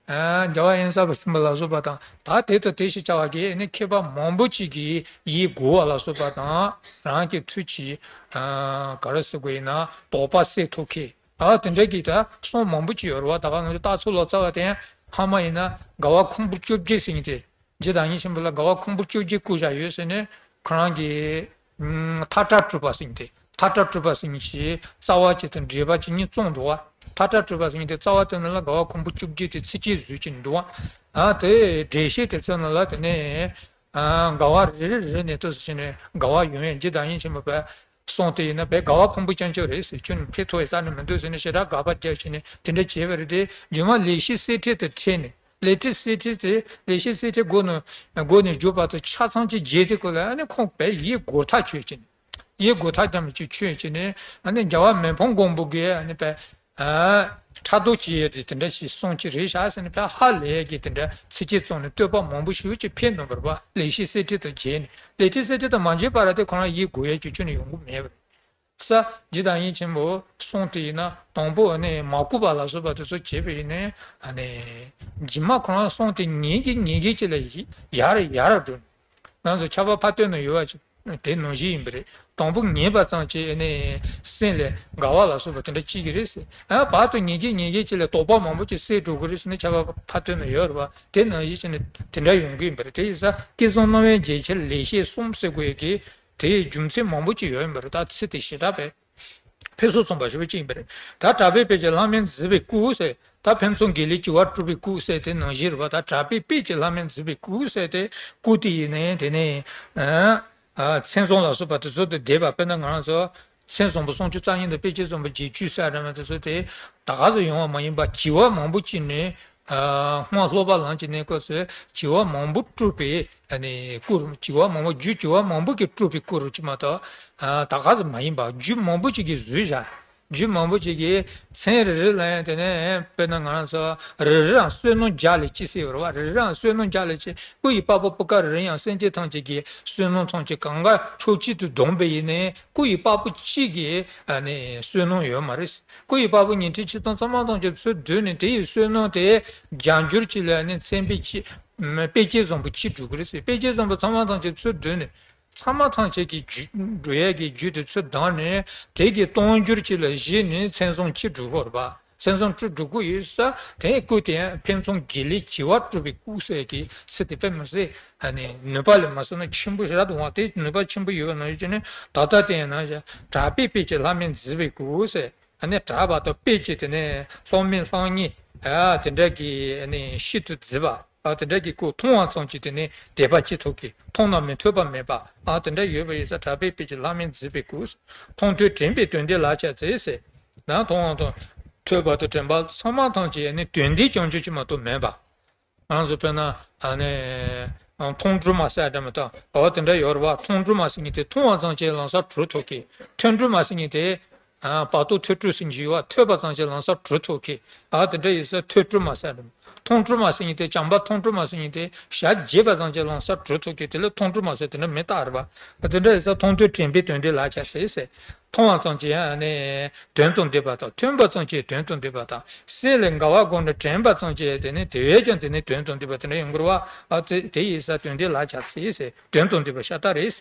ཨ་རྒྱལ་བ་དབེན་ས་པ་ཆེན་པོ་ལ་སོགས་པ་དང་ད་དེ་དང་དེ་ཞེས་བྱ་བ་གི་ཨ་ནི་མཁས་པ་མང་པོ་ཅིག་གིས་ཡིད་མགུ་བ་ལ་སོགས་པ་དང་རང་གི་ཐུགས་ཀྱི་ཨ་ག་རེ་ཟེར་དགོས་ཡིན་ན་དོགས་པ་སེལ་ཐུབ་མཁན། ཨ་དེ་འདྲ་གི་ད་གསུང་མང་པོ་ཅིག་ཡོད་རེད་བ། ད་ག་ནང་བཞིན་སྟག་ཚང་ལོ་ཙཱ་བ་དེ་ཡང་ཕ་མ་ཡིན་ན་དགའ་བ་ཁོང་སྤུར་བཅོ་བརྒྱད་ཟེར་མཁན་དེ། རྗེ་བདག་ཉིད་ཆེན་པོ་ལ་དགའ་བ་ཁོང་སྤུར་བཅོ་བརྒྱད་བསྐུར་བཞག་ཡོད་ཟེར་ནས་ཁོ་རང་གི་ཨུམ་ཐག་སྒྲ་གྲུབ་པ་ཟེར་མཁན་དེ། ཐག་སྒྲ་གྲུབ་པ་ཟེར་མཁན་ཞིག་རྩ་བ་གཅིག་དང་འགྲེལ་པ་གཅིག་གཉིས་བརྩམས་འདུག་བ། ཐག་སྒྲ་གྲུབ་པ་ཟེར་མཁན་དེ་རྩ་བ་དེ་ནང་ལ་དགའ་བ་ཁོང་སྤུར་བཅོ་བརྒྱད་དེ་ཚིགས་བཅད་བཟོས་ཀྱི་འདུག་བ། ཨ་དེ་འགྲེལ་བཤད་དེ་ཚོ་ནང་ལ་དེ་ནས་ཨ་དགའ་བ་རེ་རེ་རེ་ནས་ལྟོས་ཟེར་བྱས་ནས་དགའ་བ་ཡོང་ཡས། རྗེ་བདག་ཉིད་ཆེན་པོ་པས་གསུངས་དེ་ཡིན་ན་བས་དགའ་བ་ཕུང་པོ་རྐྱང་རྐྱང་རེད་ཟེར། ཁྱོད་ནི་ཕེབས་ཐུབ་ཡས་ས་ནི་མི་འདུག་ཟེར་ནས་ཞེ་དྲག་དགག་པ་བརྒྱབ་བྱས་ནས་དེ་འདྲ་བྱས་པ་རེད་དེ། རྗེས་མ་ལེགས་བཤད་གསེར་ཁྲི་དང་འཕྲད་ནས་ལེགས་བཤད་གསེར་ཁྲི་དེ་ལེགས་བཤད་གསེར་ཁྲི་སྒོ་ནས་སྒོ་ནས་བརྒྱུད་པ་དང་ཆ་ཚང་གཅིག་མཇལ་དུས་སྐབས་ལ་ཨ་ནི་ཁོང་བས་ཡིད་མགུ་ཐག་ཆོད་བྱས་ནས་ཡིད་མགུ་ཐག་རྒྱམ་གཅིག་ཆོད་བྱས་ནས་ཨ་ནི་རྒྱལ་བ་མི་ཕམ་མགོན་པོ་གིས་ཨ་ནི་བས། ཨ། ཕྲག་དོག་བྱེད་ཡས་དེ་དེ་འདྲ་ཞིག་གསུང་གི་རེད་ཤག་ཟེར་ནས་ཕར་ཧ་ལས་ཀྱི་དེ་འདྲ་ཚིགས་བཅད་བརྩམས་ནས་བསྟོད་པ་མང་པོ་ཞེ་པོ་ཅིག་ཕེབས་གནང་བ་རེད་པ། ལེགས་བཤད་གསེར་ཁྲི་དང་མཇལ་ནས། ལེགས་བཤད་གསེར་ཁྲི་དང་མ་མཇལ་བར་དེ་ཁོ་རང་ཡིད་མགུ་ཡས་ཀྱི་ཁྱོན་ནས་ཡོང་གི་མེད་པ་རེད། ས་རྗེ་བདག་ཉིད་ཆེན་པོ་གསུང་དེ་ཡིན་ན་དང་པོ་ནས་མ་གོ་བ་ལ་སོགས་པ་དེ་ཚོ་བྱས་པ་ཡིན་ནའི་ཨ་ནི་རྗེས་མ་ཁོ་རང་གསུང་དེ་ཉན་གྱིན་ཉན་གྱིན་ཅིག་ལ་ཡར་ཡར་འགྲོ། ང་ཚོ་ཁྱབ་པ་ཕ་སྟོད་ན་ཡོད་པ་ཅིག་དེ་ནང་བཞིན་ཡིན་པ་རེད། དང་པོ་ཉན་པ་ཙམ་གྱིས་ནི་སེམས་ལ་དགའ་བ་ལ་སོགས་པ་དེ་འདྲ་སྐྱེ་གི་རེད་ཟེར། ཨ་བར་དུ་ཉན་གྱིན་ཉན་གྱིན་ཅིག་ལ་དོགས་པ་མང་པོ་ཅིག་སེལ་འགྲོ་གི་རེད་ཟེར་ནས་ཁྱབ་པ་ཕ་སྟོད་ན་ཡོད་རེད་པ། དེ་ནང་བཞིན་བྱས་ནས་དེ་འདྲ་ཡོང་གི་ཡིན་པ་རེད། དེ་ཡིན་ཙང་སྐལ་བཟང་སྣང་བའི་རྒྱན་ཁྱེར་ལེགས་བཤད་གསུམ་ཟེར་དགོས་ཀྱི་དེའི་རྒྱུ་མཚན་མང་པོ་ཅིག་ཡོད་ཡིན་པ་རེད། ད་ཚིག་དེ་ཞེ་དྲག་པས། ཕུན་སུམ་ཚོགས་པ་ཞེ་པོ་ཅིག་ཡིན་པ་རེད། ད་གྲགས་པའི་དཔལ་གྱི་ལྷ་མིན་བརྫིས་པའི་སྐུ་ཟེར། ད་ཕུན་ཚོགས་དགེ་ལེགས་བྱེ་བ་སྤྲུལ་པའི་སྐུ་ཟེར་དེ་ནང་བཞིན་རེད་པ། ད་གྲགས་པའི་དཔལ་གྱི་ལྷ་མིན་བརྫིས་པའི་སྐུ་ཟེར་དེ་སྐུ་དེ་ཡིན་ནའི་དེ་ནས་ཨ་ཨ་མཚན་བཟང་ལ་སོགས་པ་དེ་ཚོ་དང་ལྡན་པ། དཔེར་ན་ང་རང་ཚོ་མཚན་བཟང་པོ་སུམ་ཅུ་རྩ་གཉིས་དང་དཔེ་བྱད་བཟང་པོ་བརྒྱད་ཅུ་ཟེར་ཡ་འདྲ་མོ་དེ་ཚོ་དེ་ད་ག་ཟེ་ཡོང་བ་མ་ཡིན་པ། བྱེ་བ་མང་པོ་ཅིག་ནས་ཨ་སྔོན་སློབ་པ་ལམ་གྱི་གནས་སྐབས་སུ་བྱེ་བ་མང་པོ་སྤྲུལ་པའི་ཨ་ནི་སྐུ་རུ། བྱེ་བ་མང་པོ་རྒྱུ་བྱེ་བ་མང་པོ་གིས་སྤྲུལ་པའི་སྐུ་རུ་ཅིག་མ་གཏོགས་ཨ་ད་ག་ཟེ་མ་ཡིན་པ། རྒྱུ་མང་པོ་ཅིག་གིས་བཟོས་བཞག་རྒྱུ་མང་པོ་ཅིག་གིས་མཚན་རེ་རེ་ལ་ཡང་དེ་ནས་དཔེར་ན་ང་རང་ཚོ་རེ་རེའང་བསོད་ནམས་བརྒྱ་ལས་ཆེ་ཟེར་བ་རེད་པ། རེ་རེའང་བསོད་ནམས་བརྒྱ་ལས་ཆེ། སྐུ་ཡི་པགས་པ་སྤུ་ཀ་རེ་རེ་ཡང་སེམས་ཅན་ཐམས་ཅད་ཀྱི་བསོད་ནམས་ཐམས་ཅད་གང་ག་ཕྱོགས་གཅིག་ཏུ་བསྡོམས་པ་ཡིན་ནའི་སྐུ་ཡི་པགས་པ་གཅིག་གི་ཨ་ནི་བསོད་ནམས་ཡོད་མ་རེད། སྐུ་ཡི་པགས་པ་ཉི་ཁྲི་ཆིག་སྟོང་ཚང་མ་ཐམས་ཅད་ཚུར་བསྡུས་ནས་དེ་ཡི་བསོད་ནམས་དེ་བརྒྱ་འགྱུར་གཅིག་ལ་ནི་མཚན་དཔེ་གཅིག་དཔེ་བྱད་བཟང་པོ་གཅིག་འགྲུབ་ཀྱི་རེད་ཟེར། དཔེ་བྱད་བཟང་པོ་ཚང་མ་ཐམས་ཅད་ཚུར་བསྡུས་ནས། ཚང་མ་ཐམས་ཅད་ཀྱི་རྒྱུ་འགྲོ་ཡས་ཀྱི་རྒྱུ་དེ་ཚུར་བསྡམས་ནས་དེ་གི་སྟོང་འགྱུར་གཅིག་ལ་བཞི་ནི་མཚན་བཟང་གཅིག་འགྲུབ་ཀྱི་རེད་པ། མཚན་བཟང་གཅིག་འགྲུབ་ཀྱི་ཡོད་ས་དེ་སྐུ་དེ་ཕུན་ཚོགས་དགེ་ལེགས་བྱེ་བ་སྤྲུལ་པའི་སྐུ་ཟེར་གྱི་ཚིག་དེ་དཔེ་མི་སྲིད་ཨ་ནི་ནུས་པ་ལས་མ་སོང་ན་ཆེན་པོ་ཞེ་དྲག་འདུག་པ། དེ་ནུས་པ་ཆེན་པོ་ཡོད་པ་ནང་བཞིན་བྱས་ནས་ད་ལྟ་དེ་ཡིན་ན་གྲགས་པའི་དཔལ་གྱི་ལྷ་མིན་བརྫིས་པའི་སྐུ་ཟེར། ཨ་ནི་གྲགས་པ་དང་དཔལ་གྱི་དེ་ནས་ལྷ་མིན་ལྷ་མིན་ཨ་དེ་འདྲ་གི་ཨ་ནི་ཤིན་ཏུ་བརྫིས་པ། ཨ་དེ་འདྲ་གི་སྐུ་མཐོང་བ་ཙམ་གྱིས་དེ་ནི་དད་པ་སྐྱེ་ཐུབ་ཀྱི། མཐོང་ན་མི་ཐོས་པ་མེད་པ། ཨ་དེ་འདྲ་ཡོད་པ་ཡིན་ཙང་གྲགས་པའི་དཔལ་གྱི་ལྷ་མིན་བརྫིས་པའི་སྐུ། མཐོང་ཐོས་དྲན་པས་དོན་འདི་ལ་ཕྱག་འཚལ་ཟེར། ན་མཐོང་བ་དང་ཐོས་པ་དང་དྲན་པ་ཚང་མ་ཐམས་ཅད་ནི་དོན་འདི་རྐྱང་རྐྱང་ཅིག་མ་གཏོགས་མེད་པ། ང་ཚོ་དཔེར་ན་ཨ་ནི་མཐོང་གྲོལ་མ་ཟེར་འདྲ་མི་འདུག་འོ་དེ་འདྲ་ཡོད་རེད་པ། མཐོང་གྲོལ་མ་ཟེར་མཁན་དེ་མཐོང་བ་ཙམ་གྱིས་ལམ་སང་གྲོལ་ཐུབ་ཀྱི། ཐོས་གྲོལ་མ་ཟེར་མཁན་དེ་ཨ་བར་དོ་ཐོས་གྲོལ་ཟེར་མཁན་ཅིག་ཡོད་པ། ཐོས་པ་ཙམ་གྱིས་ལམ་སང་གྲོལ་ཐུབ་ཀྱི། ཨ་དེ་འདྲ་ཡིན་ཙང་ཐོས་གྲོལ་མ་ཟེར་འདྲ་མི་འདུག་མཐོང་གྲོལ་མ་ཟེར་མཁན་དེ་བྱམས་པ་མཐོང་གྲོལ་མ་ཟེར་མཁན་དེ་ཞལ་མཇལ་བ་ཙམ་གྱིས་ལམ་སང་གྲོལ་ཐུབ་ཀྱི། དེ་ལ་མཐོང་གྲོལ་མ་ཟེར་དེ་འདྲ་མི་རྟག་རེད་པ། ཨ་དེ་འདྲ་ཡིན་ཙང་མཐོང་ཐོས་དྲན་པས་དོན་འདི་ལ་ཕྱག་འཚལ་ཟེར། མཐོང་བ་ཙམ་གྱིས་ཨ་ནི་དོན་དང་ལྡན་པ་དང་། ཐོས་པ་ཙམ་གྱིས་དོན་དང་ལྡན་པ་དང་། སེམས་ལས་འགལ་བ་བསྒོམས་ནས་དྲན་པ་ཙམ་གྱིས་དེ་ནི་དེ་བས་ཀྱང་དེ་ནི་དོན་དང་ལྡན་པ་དེ་འདྲ་ཡོང་གི་རེད་པ། ཨ་དེ་དེ་ཡིན་ཙང་དོན་འདི་ལ་ཕྱག་འཚལ་ཟེར། དོན་དང་ལྡན་པ་ཤ་སྟག་རེད།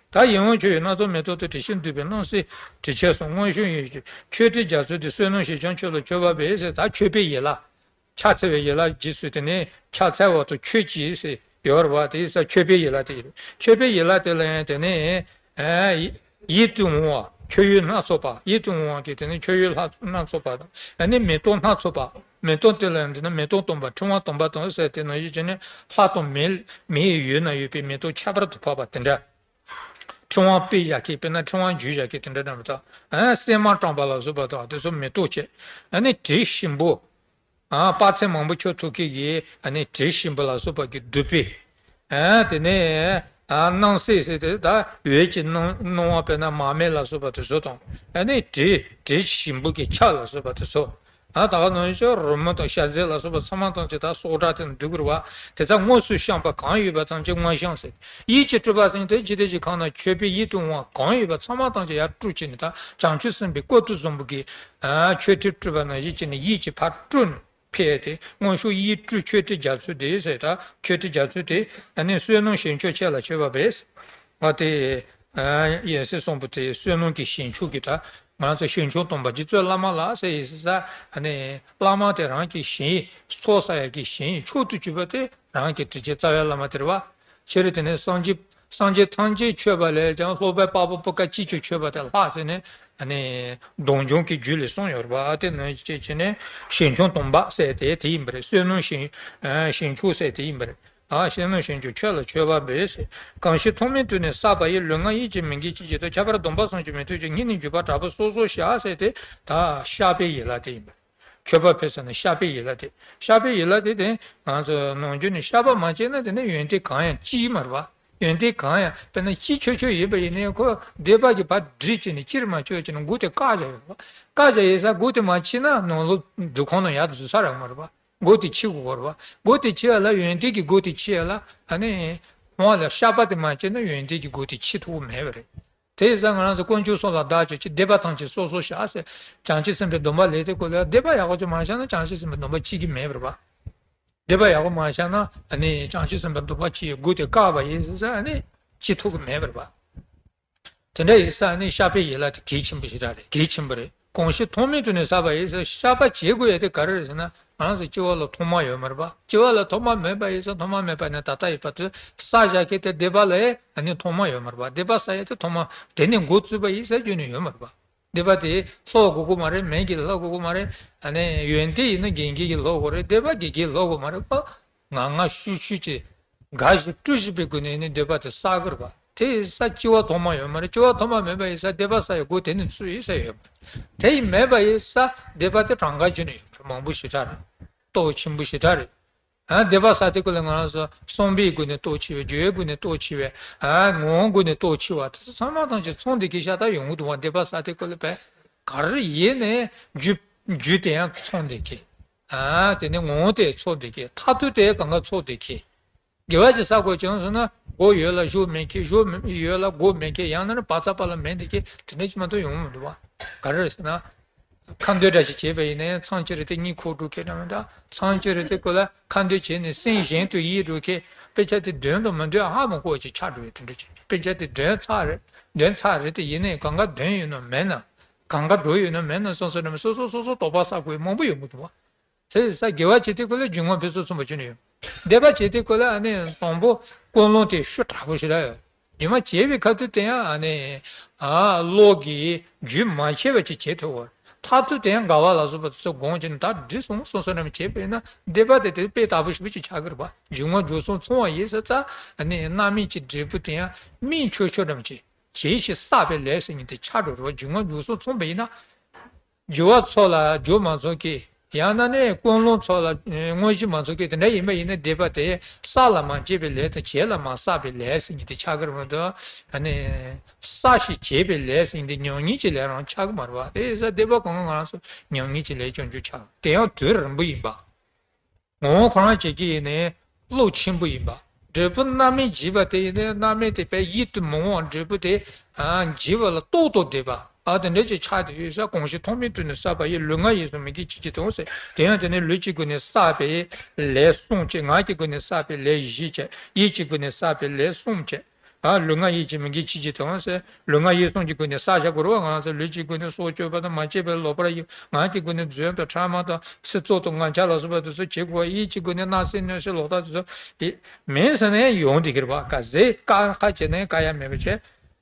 ད་ཡིད་འོང་ཁྱོད་ཡི་སྣ་ཚོགས་མེ་ཏོག་དང་། དྲི་ཞིམ་བདུག་པའི་སྣང་སྲིད་དྲི་ཆབ་གསུམ། མངོན་ཤེས་ཡིད་ཀྱི་མཆོད་སྤྲིན་རྒྱ་མཚོ་འདི། བསོད་ནམས་ཞེས་ཀྱང་མཆོད་ལ་མཆོད་པ་འབུལ་ཟེར། ད་མཆོད་པའི་ཡན་ལག་ཕྱག་འཚལ་བའི་ཡན་ལག་རྗེས་སུ་དེ་ནས་ཕྱག་འཚལ་བ་དང་མཆོད་ཅིང་ཟེར་ཡོད་རེད་པ། དེ་ཡིན་ཙང་མཆོད་པའི་ཡན་ལག་དེ་ཡིན། མཆོད་པའི་ཡན་ལག་དེ་ལ་ཡང་དེ་ནས་ཨ་ཡིད་དུ་འོང་བ་མཆོད་ཡོན་སྣ་ཚོགས་པ། ཡིད་དུ་འོང་བ་གི་དེ་ནས་མཆོད་ཡོན་ལྷ་སྣ་ཚོགས་པ་དང་། ཨ་ནི་མེ་ཏོག་སྣ་ཚོགས་པ། མེ་ཏོག་དེ་ལ་ཡང་དེ་ནས་མེ་ཏོག་དམ་པ་ཕྲེང་བ་དམ་པ་དང་ཟེར། དེ་ནང་བཞིན་བྱས་ནས་ལྷ་དང་མི་མི་ཡི་ཡུལ་ན་ཡོད་པའི་མེ་ཏོག་ཁྱད་པར་དུ་འཕགས་པ་དེ་འདྲ། ཕྲེང་བ་སྤེལ་བཞག་མཁན། དཔེར་ན་ཕྲེང་བ་འཇུས་བཞག་མཁན་དེ་འདྲ་འདྲ་མི་འདུག་ཨ་སྲན་མ་དྲངས་པ་ལ་སོགས་པ་དང་དེ་ཚོ་མེ་ཏོག་བྱས། ཨ་ནི་དྲི་ཞིམ་པོ། ཨ་དཔག་ཚད་མང་པོ་ཁྱོད་ཐོགས་མཁན་གྱི་ཨ་ནི་དྲི་ཞིམ་པོ་ལ་སོགས་པ་གི་བདུག་སྤོས། ཨ་དེ་ནས་ཨ་སྣང་གསེས་ཟེར་དེ་ད་འོད་ཀྱི་སྣང་སྣང་བ། དཔེར་ན་མར་མེ་ལ་སོགས་པ་དེ་ཚོ་དང་། ཨ་ནི་དྲི་དྲི་ཞིམ་པོ་གི་ཆར་ལ་སོགས་པ་དེ་ཚོ། ཨ་ད་ག་ནང་བཞིན་རོལ་མོ་དང་ཞལ་ཟས་ལ་སོགས་པ་ཚང་མ་ཐམས་ཅད་ད་སྲོག་ཁྲག་དེ་ནི་འདུ་དགོས་པ། དེ་ཚོ་དངོས་སུ་བཤམས་པ་གང་ཡོད་པ་ཐམས་ཅད་དངོས་བཤམས་ཟེར། ཡིད་ཀྱིས་སྤྲུལ་པ་ཟེར་དེ་ཇི་སྲིད་ཀྱི་ཁམས་ན་མཆོད་པའི་ཡིད་དུ་འོང་བ་གང་ཡོད་པ་ཚང་མ་ཐམས་ཅད་ཡར་སྤྲུལ་བྱས་ནས། ད་བྱང་ཆུབ་སེམས་དཔའི་སྐུ་དེ་བཟང་པོ་གི་ཨ་མཆོད་ཁྲིར་སྤྲུལ་པ་ནང་བཞིན་བྱས་ནས་ཡིད་ཀྱིས་ཕར་སྤྲུལ་ནས་ཕེབས་ཏེ། དངོས་ཤུགས་ཡིད་སྤྲུལ་མཆོད་ཁྲིར་རྒྱ་མཚོ་དེ་ཟེར། ད་མཆོད་ཁྲིར་རྒྱ་མཚོ་དེ་ཨ་ནི་བསོད་ནམས་ཞིང་མཆོག་ཁྱེད་ལ་མཆོད་པ་འབུལ། ཨ་དེ་ཡན་སྲིད་གསུམ་པོ་དེ་བསོད་ནམས་ཀྱི་ཞིང་མཆོག་གི། ད་ང་ཚོ་ཞིང་མཆོག་སྟོན་པ་རྗེ་བཙུན་བླ་མ་ལ་ཟེར་ཡིན་ས། ཨ་ནི་བླ་མ་དེ་རང་གི་ཞིང་། ཚོགས་བསགས་ཡག་གི་ཞིང་མཆོག་ཏུ་གྱུར་པ་དེ་རང་གི་དྲིན་ཅན་རྩ་བའི་བླ་མ་དེ་རེད་པ། ཕྱིར་དེ་ནས་སངས་རྒྱས་སངས་རྒྱས་ཐམས་ཅད་མཆོད་པ་ལས་ཀྱང་སློབ་དཔོན་དཔའ་བོ་སྤུ་ཀ་གཅིག་ཀྱང་མཆོད་པ་དེ་ལྷག་ཟེར་ནས། ཨ་ནི་སྡོམ་འཇུག་གི་རྒྱུད་ལས་གསུངས་ཡོད་རེད་པ། དེ་ནང་བཞིན་བྱས་ནས་ཞིང་མཆོག་སྟོན་པ་ཟེར་དེ་དེ་ཡིན་པ་རེད། བསོད་ནམས་ཞིང་ཞིང་མཆོག་ཟེར་དེ་ཡིན་པ་རེད། ཨ་བསོད་ནམས་ཞིང་མཆོག་ཁྱོད་ལ་མཆོད་པ་འབུལ་ཟེར། གང་ཞིག་ཐོག་མེད་དུས་ནས་བསགས་པ་ཡི། ལུས་ངག་ཡིད་ཀྱི་མི་དགེ་ཅི་བྱེད་དོ། ཁྱད་པར་སྡོམ་པ་གསུམ་གྱི་མི་མཐུན་ཕྱོགས། སྙིང་ནས་འཇུག་པ་དྲག་པོས་སོ་སོར་བཤགས་ཟེར་དེ་ད་བཤགས་པའི་ཡན་ལག་དེ་ཡིན་པ་རེད། མཆོད་པ་ཕུལ་ཟེར་ན་བཤགས་པའི་ཡན་ལག་དེ། བཤགས་པའི་ཡན་ལག་དེ་དེ་ང་ཚོ་ནམ་རྒྱུན་ནས་བཤགས་པ་མ་བྱས་ན་དེ་ནི་ཡོན་ཏན་གང་ཡང་ཅི་ཡང་མ་རེད་པ། ཡོན་ཏན་གང་ཡང་། དཔེར་ན་ཅི་ཆོས་ཆོས་ཡིན་པ་ཡིན་ནའི་ཁོ་སྡིག་པ་གིས་ཕར་སྒྲིབ་བྱས་ནས་ཅིར་མ་ཆོད་བྱས་ནས་སྒོ་དེ་བཀག་བཞག་ཡོད་པ། བཀག་བཞག་ཡོད་ས་སྒོ་དེ་མ་ཕྱེ་ན་ནང་ལོགས་སྡིག་ཁང་ནང་ཡར་འཛུལ་ས་རག་མ་རེད་པ། སྒོ་དེ་ཕྱེ་དགོས་པ་རེད་པ། སྒོ་དེ་ཕྱེ་ཡ་ལ་ཡོན་ཏན་གྱི་སྒོ་དེ་ཕྱེ་ཡ་ལ། ཨ་ནི་སྔོན་ལ་བཤགས་པ་དེ་མ་བྱས་ན་ཡོན་ཏན་གྱི་སྒོ་དེ་ཕྱེ་ཐུབ་ཀྱི་མེད་པ་རེད། དེ་ཡིན་ཙང་ང་རང་ཚོ་དཀོན་མཆོག་གསུམ་ལ་བདག་གཅེས་ཀྱིས། སྡིག་པ་ཐམས་ཅད་སོ་སོར་བཤགས་ཟེར། བྱང་ཆུབ་སེམས་དཔའི་སྡོམ་པ་ལེན་དུས་སྐབས་ལ་སྡིག་པ་ཡག་པོ་ཅིག་མ་བཤགས་ན་བྱང་ཆུབ་སེམས་དཔའི་སྡོམ་པ་སྐྱེ་གི་མེད་པ་རེད་པ། སྡིག་པ་ཡག་པོ་མ་བཤགས་ན་ཨ་ནི་བྱང་ཆུབ་སེམས་དཔའི་སྡོམ་པ་སྐྱེ་ཡི་སྒོ་དེ་བཀག་པ་ཡིན་ཟེར་ཨ་ནི་སྐྱེ་ཐུབ་ཀྱི་མེད་པ་རེད་པ། དེ་འདྲ་ཡིན་ཙང་ཨ་ནི་བཤགས་པའི་ཡན་ལག་དེ་གལ་ཆེན་པོ་ཞེ་དྲག་རེད། གལ་ཆེན་པོ་རེད། གང་ཞིག་ཐོག་མེད་དུས་ནས་བསགས་པ་ཡི་ཟེར། བཤགས་པ་བྱེད་དགོས་ཡ་དེ་ག་རེ་རེད་ཟེར་ན། ང་རང་ཚོ་སྐྱེ་བ་ལ་ཐོག་མ་ཡོད་མ་རེད་པ། སྐྱེ་བ་ལ་ཐོག་མ་མེད་པ་ཡིན་ཙང་། ཐོག་མ་མེད་པ་ནས་ད་ལྟ་ཡི་བར་དུ་བསགས་བཞག་མཁན་དེ་སྡིག་པ་ལ་ཨ་ནི་ཐོག་མ་ཡོད་མ་རེད་པ། སྡིག་པ་བསགས་ཡ་དེ་ཐོག་མ་དེ་ནས་འགོ་བཙུགས་པ་ཡིན་ཟེར་རྒྱུ་ནི་ཡོད་མ་རེད་པ། སྡིག་པ་དེ་སློག་དགོས་ཀྱི་མ་རེད། མིང་གིས་སློག་དགོས་ཀྱི་མ་རེད། ཨ་ནི་ཡོན་ཏན་ཡིན་ན་རྒན་རྒས་ཀྱིས་སློག་དགོས་རེད། སྡིག་པ་རྒན་རྒས་སློག་དགོས་མ་རེད་པ། ངང་ངམ་ཤུགས་ཤུགས་ཀྱིས་དགའ་བཞིན་སྤྲོ་བཞིན་པའི་སྒོ་ནས་ནི་སྡིག་པ་དེ་བསག་དགོས་རེད་པ། དེ་ས་སྐྱེ་བ་ཐོག་མ་ཡོད་མ་རེད། སྐྱེ་བ་ཐོག་མ་མེད་པ་ཡིན་ཙང་སྡིག་པ་བསགས་ཡ་སྒོ་དེ་ནས་ཚུགས་ཡིན་ཟེར་ཡོད་མ་རེད། དེ་ཡིན་མེད་པ་ཡིན་ཙང་སྡིག་པ་དེ་གྲངས་ཀ་བརྗོད་ནས་ཡོད་མ་རེད། མང་པོ་ཞེ་དྲག་རེད། སྟོབས་ཆེན་པོ་ཞེ་དྲག་རེད། ཨ་སྡིག་པ་བསགས་དུས་སྐབས་ལ་ང་རང་ཚོ་བསམ་པའི་སྒོ་ནས་སྟོབས་ཆེ་བས། རྒྱུ་བའི་སྒོ་ནས་སྟོབས་ཆེ་བས། ཨ་ངོ་བོའི་སྒོ་ནས་སྟོབས་ཆེ་བ་དེ་ཚོ་ཚང་མ་ཐམས་ཅད་ཚང་བསྡད་མཁན་ཤ་སྟག་ཡོང་གི་འདུག་པ། སྡིག་པ་བསགས་དུས་སྐབས་ལ་བས་ག་རེ་ཡིན་ནའི་རྒྱུ་རྒྱུ་དེ་ཡང་ཚང་བསྡད་མཁན། ཨ་དེ་ནས་ངོ་བོ་དེ་ཚང་བསྡད་མཁན། མཐར་ཐུག་དེ་གང་ག་ཚང་བསྡད་མཁན། དགེ་བ་ཅིག་བསགས་དགོས་བྱུང་སོང་ན་མགོ་ཡོད་ལ་གཞུ་མེད་མཁན། གཞུ་ཡོད་ལ་མགོ་མེད་མཁན། ཡང་ན་ནི་བ་ཚྭ་པ་ལ་མེ་འདི་མཁན། དེ་འདྲ་ཅིག་མ་གཏོགས་ཡོང་མི་འདུག་པ། ག་རེ་རེད་ཟེར་ན། ཁ་འདོན་འདྲ་ཞིག་བྱས་པ་ཡིན་ན་ཡང་མཚམས་ཅིག་རེ་དེ་གཉིད་ཁུག་འགྲོ་མཁན་འདྲ་མི་འདྲ། མཚམས་ཅིག་རེ་དེ་སྐོར་ལ་ཁ་འདོན་བྱས་ནས་སེམས་གཞན་དུ་ཡལ་འགྲོ་མཁན། དཔེ་ཆ་དེ་འདོན་དང་མི་འདོན་ཧ་མ་གོ་བ་ཅིག་ཆགས་འགྲོ་བའི་དེ་འདྲ་ཅིག་དཔེ་ཆ་དེ་འདོན་ཚར་རེད། འདོན་ཚར་རེད་དེ་ཡིན་ནའི་གང་ག་འདོན་ཡོད་ན་མེད་ན། གང་ག་འགྲོ་ཡོད་ན་མེད་ན་སོ་སོ་ནས་སོ་སོ་སོ་སོ་དོགས་པ་ཟ་དགོས་མང་པོ་ཡོད་མི་འདུག་པ། དེ་ས་དགེ་བ་བྱེད་དུས་སྐབས་ལ་རྒྱུ་ངོ་ཕུན་སུམ་ཚོགས་པ་བྱུང་ནས་ཡོད། སྡིག་པ་བྱེད་དུས་སྐབས་ལ་ཨ་ནི་དང་པོ་ཀུན་སློང་དེ་ཤུགས་དྲག་པོ་ཞིག་རག་ཡོད། རྒྱུ་མ་བྱས་པའི་ཁ་ཐུག་དེ་ཡང་ཨ་ནི་ཨ་བློ་གིས་རྒྱུན་མ་ཆད་པ་ཅིག་བྱེད་ཐུབ་པ། མཐར་ཐུག་དེ་ཡང་དགའ་བ་ལ་སོགས་པ་དེ་ཚོ་སྒོམ་བྱས་ནས་ད་འགྲིག་སོང་སོང་སོང་རེ་མ་བྱས་པས་ན་སྡིག་པ་དེ་དེ་དཔེ་དག་པོ་ཞིག་པོ་ཅིག་ཆགས་ཀྱི་རེད་པ། རྒྱུ་ངོ་རྒྱུ་གསུམ་ཚང་བ་ཡིན་ཟེར་ཙང་ཨ་ནི་རྣམ་སྨིན་གྱི་འབྲས་བུ་དེ་ཡང་སྨིན་ཆོག་ཆོག་རེ་མ་བྱས། བྱས་ཤིང་བསགས་པའི་ལས་ཟེར་མཁན་དེ་ཆགས་འགྲོ་རེད་པ། རྒྱུ་ངོ་རྒྱུ་གསུམ་ཚང་བ་ཡིན་ན། རྒྱུ་བ་ཚོགས་ལ་རྒྱུ་མ་ཚོགས་མཁན། ཡང་ན་ནི་ཀུན་སློང་ཚོགས་ལ་དངོས་གཞི་མ་ཚོགས་མཁན་དེ་འདྲ་ཡིན་པ་ཡིན་ན་སྡིག་པ་དེ་བསགས་ལ་མ་བྱས་པའི་ལས་དང་བྱས་ལ་མ་བསགས་པའི་ལས་ཟེར་མཁན་དེ་ཆགས་ཀྱི་རེད་མ་གཏོགས། ཨ་ནི་བསགས་ཤིང་བྱས་པའི་ལས་ཟེར་མཁན་དེ་མྱ་ངན་གྱི་ལས་རང་ཆགས་ཀྱི་མ་རེད་པ། དེ་ཡིན་ཙང་སྡིག་པ་གང་ག་ང་རང་ཚོ་མྱ་ངན་གྱི་ལས་རྐྱང་རྐྱང་ཆགས། དེ་ཡང་དུས་རིང་པོ་ཡིན་པ། ངོ་བོ་ཁོ་རང་བྱེད་ཀྱི་ཡིན་ནའི་བློ་ཆེན་པོ་ཡིན་པ། འབྲས་བུ་རྣམ་སྨིན་བྱས་པ་དེ་ཡིན་ནའི་རྣམ་སྨིན་དེ་དཔེ་ཡིད་དུ་མི་འོང་བ། འབྲས་བུ་དེ་ཨ་བྱས་པ་ལ་རྟག་ཏུ་བསྡད་པ། ཨ་དེ་འདྲ་ཅིག་ཆགས་བསྡད་ཡོད་ས། གང་ཞིག་ཐོག་མེད་དུས་ནས་བསགས་པ་ཡི། ལུས་ངག་ཡིད་གསུམ་མི་དགེ་ཅི་བྱེད་དོ་ཟེར། དེ་ཡང་དེ་ནི་ལུས་ཀྱི་སྒོ་ནས་བསགས་པའི་ལས་གསུམ་བྱས། ངག་གི་སྒོ་ནས་བསགས་པའི་ལས་བཞི་བྱས། ཡིད་ཀྱི་སྒོ་ནས་བསགས་པའི་ལས་གསུམ་བྱས། ཨ་ལུས་ངག་ཡིད་ཀྱི་མི་དགེ་ཅི་བྱེད་དོ་ཟེར། ལུས་ངག་ཡིད་གསུམ་གྱི་སྒོ་ནས་བསགས་བཞག་དགོས་རེད་པ། ང་ཚོ་ལུས་ཀྱི་སྒོ་ནས་སྲོག་གཅོད་པ་དང་མ་བྱས་པའི་ལོག་པར་གཡེམ། ངག་གི་སྒོ་ནས་རྫུན་དང་ཕྲ་མ་དང་ཚིག་རྩུབ་དང་ངན་ཆགས་ལ་སོགས་པ་དེ་ཚོ་བྱེད་དགོས་པ། ཡིད་ཀྱི་སྒོ་ནས་བརྣབ་སེམས་གནོད་སེམས་ལོག་ལྟ་དེ་ཚོ་ཡེ་མིན་ཟེར་ནས་ཡོང་བསྡད་ཀྱི་རེད་པ། ག་ཟེ་ཀ་ཁ་བྱས་ནས་ཀ་ཡ་མེད་པ་བྱས།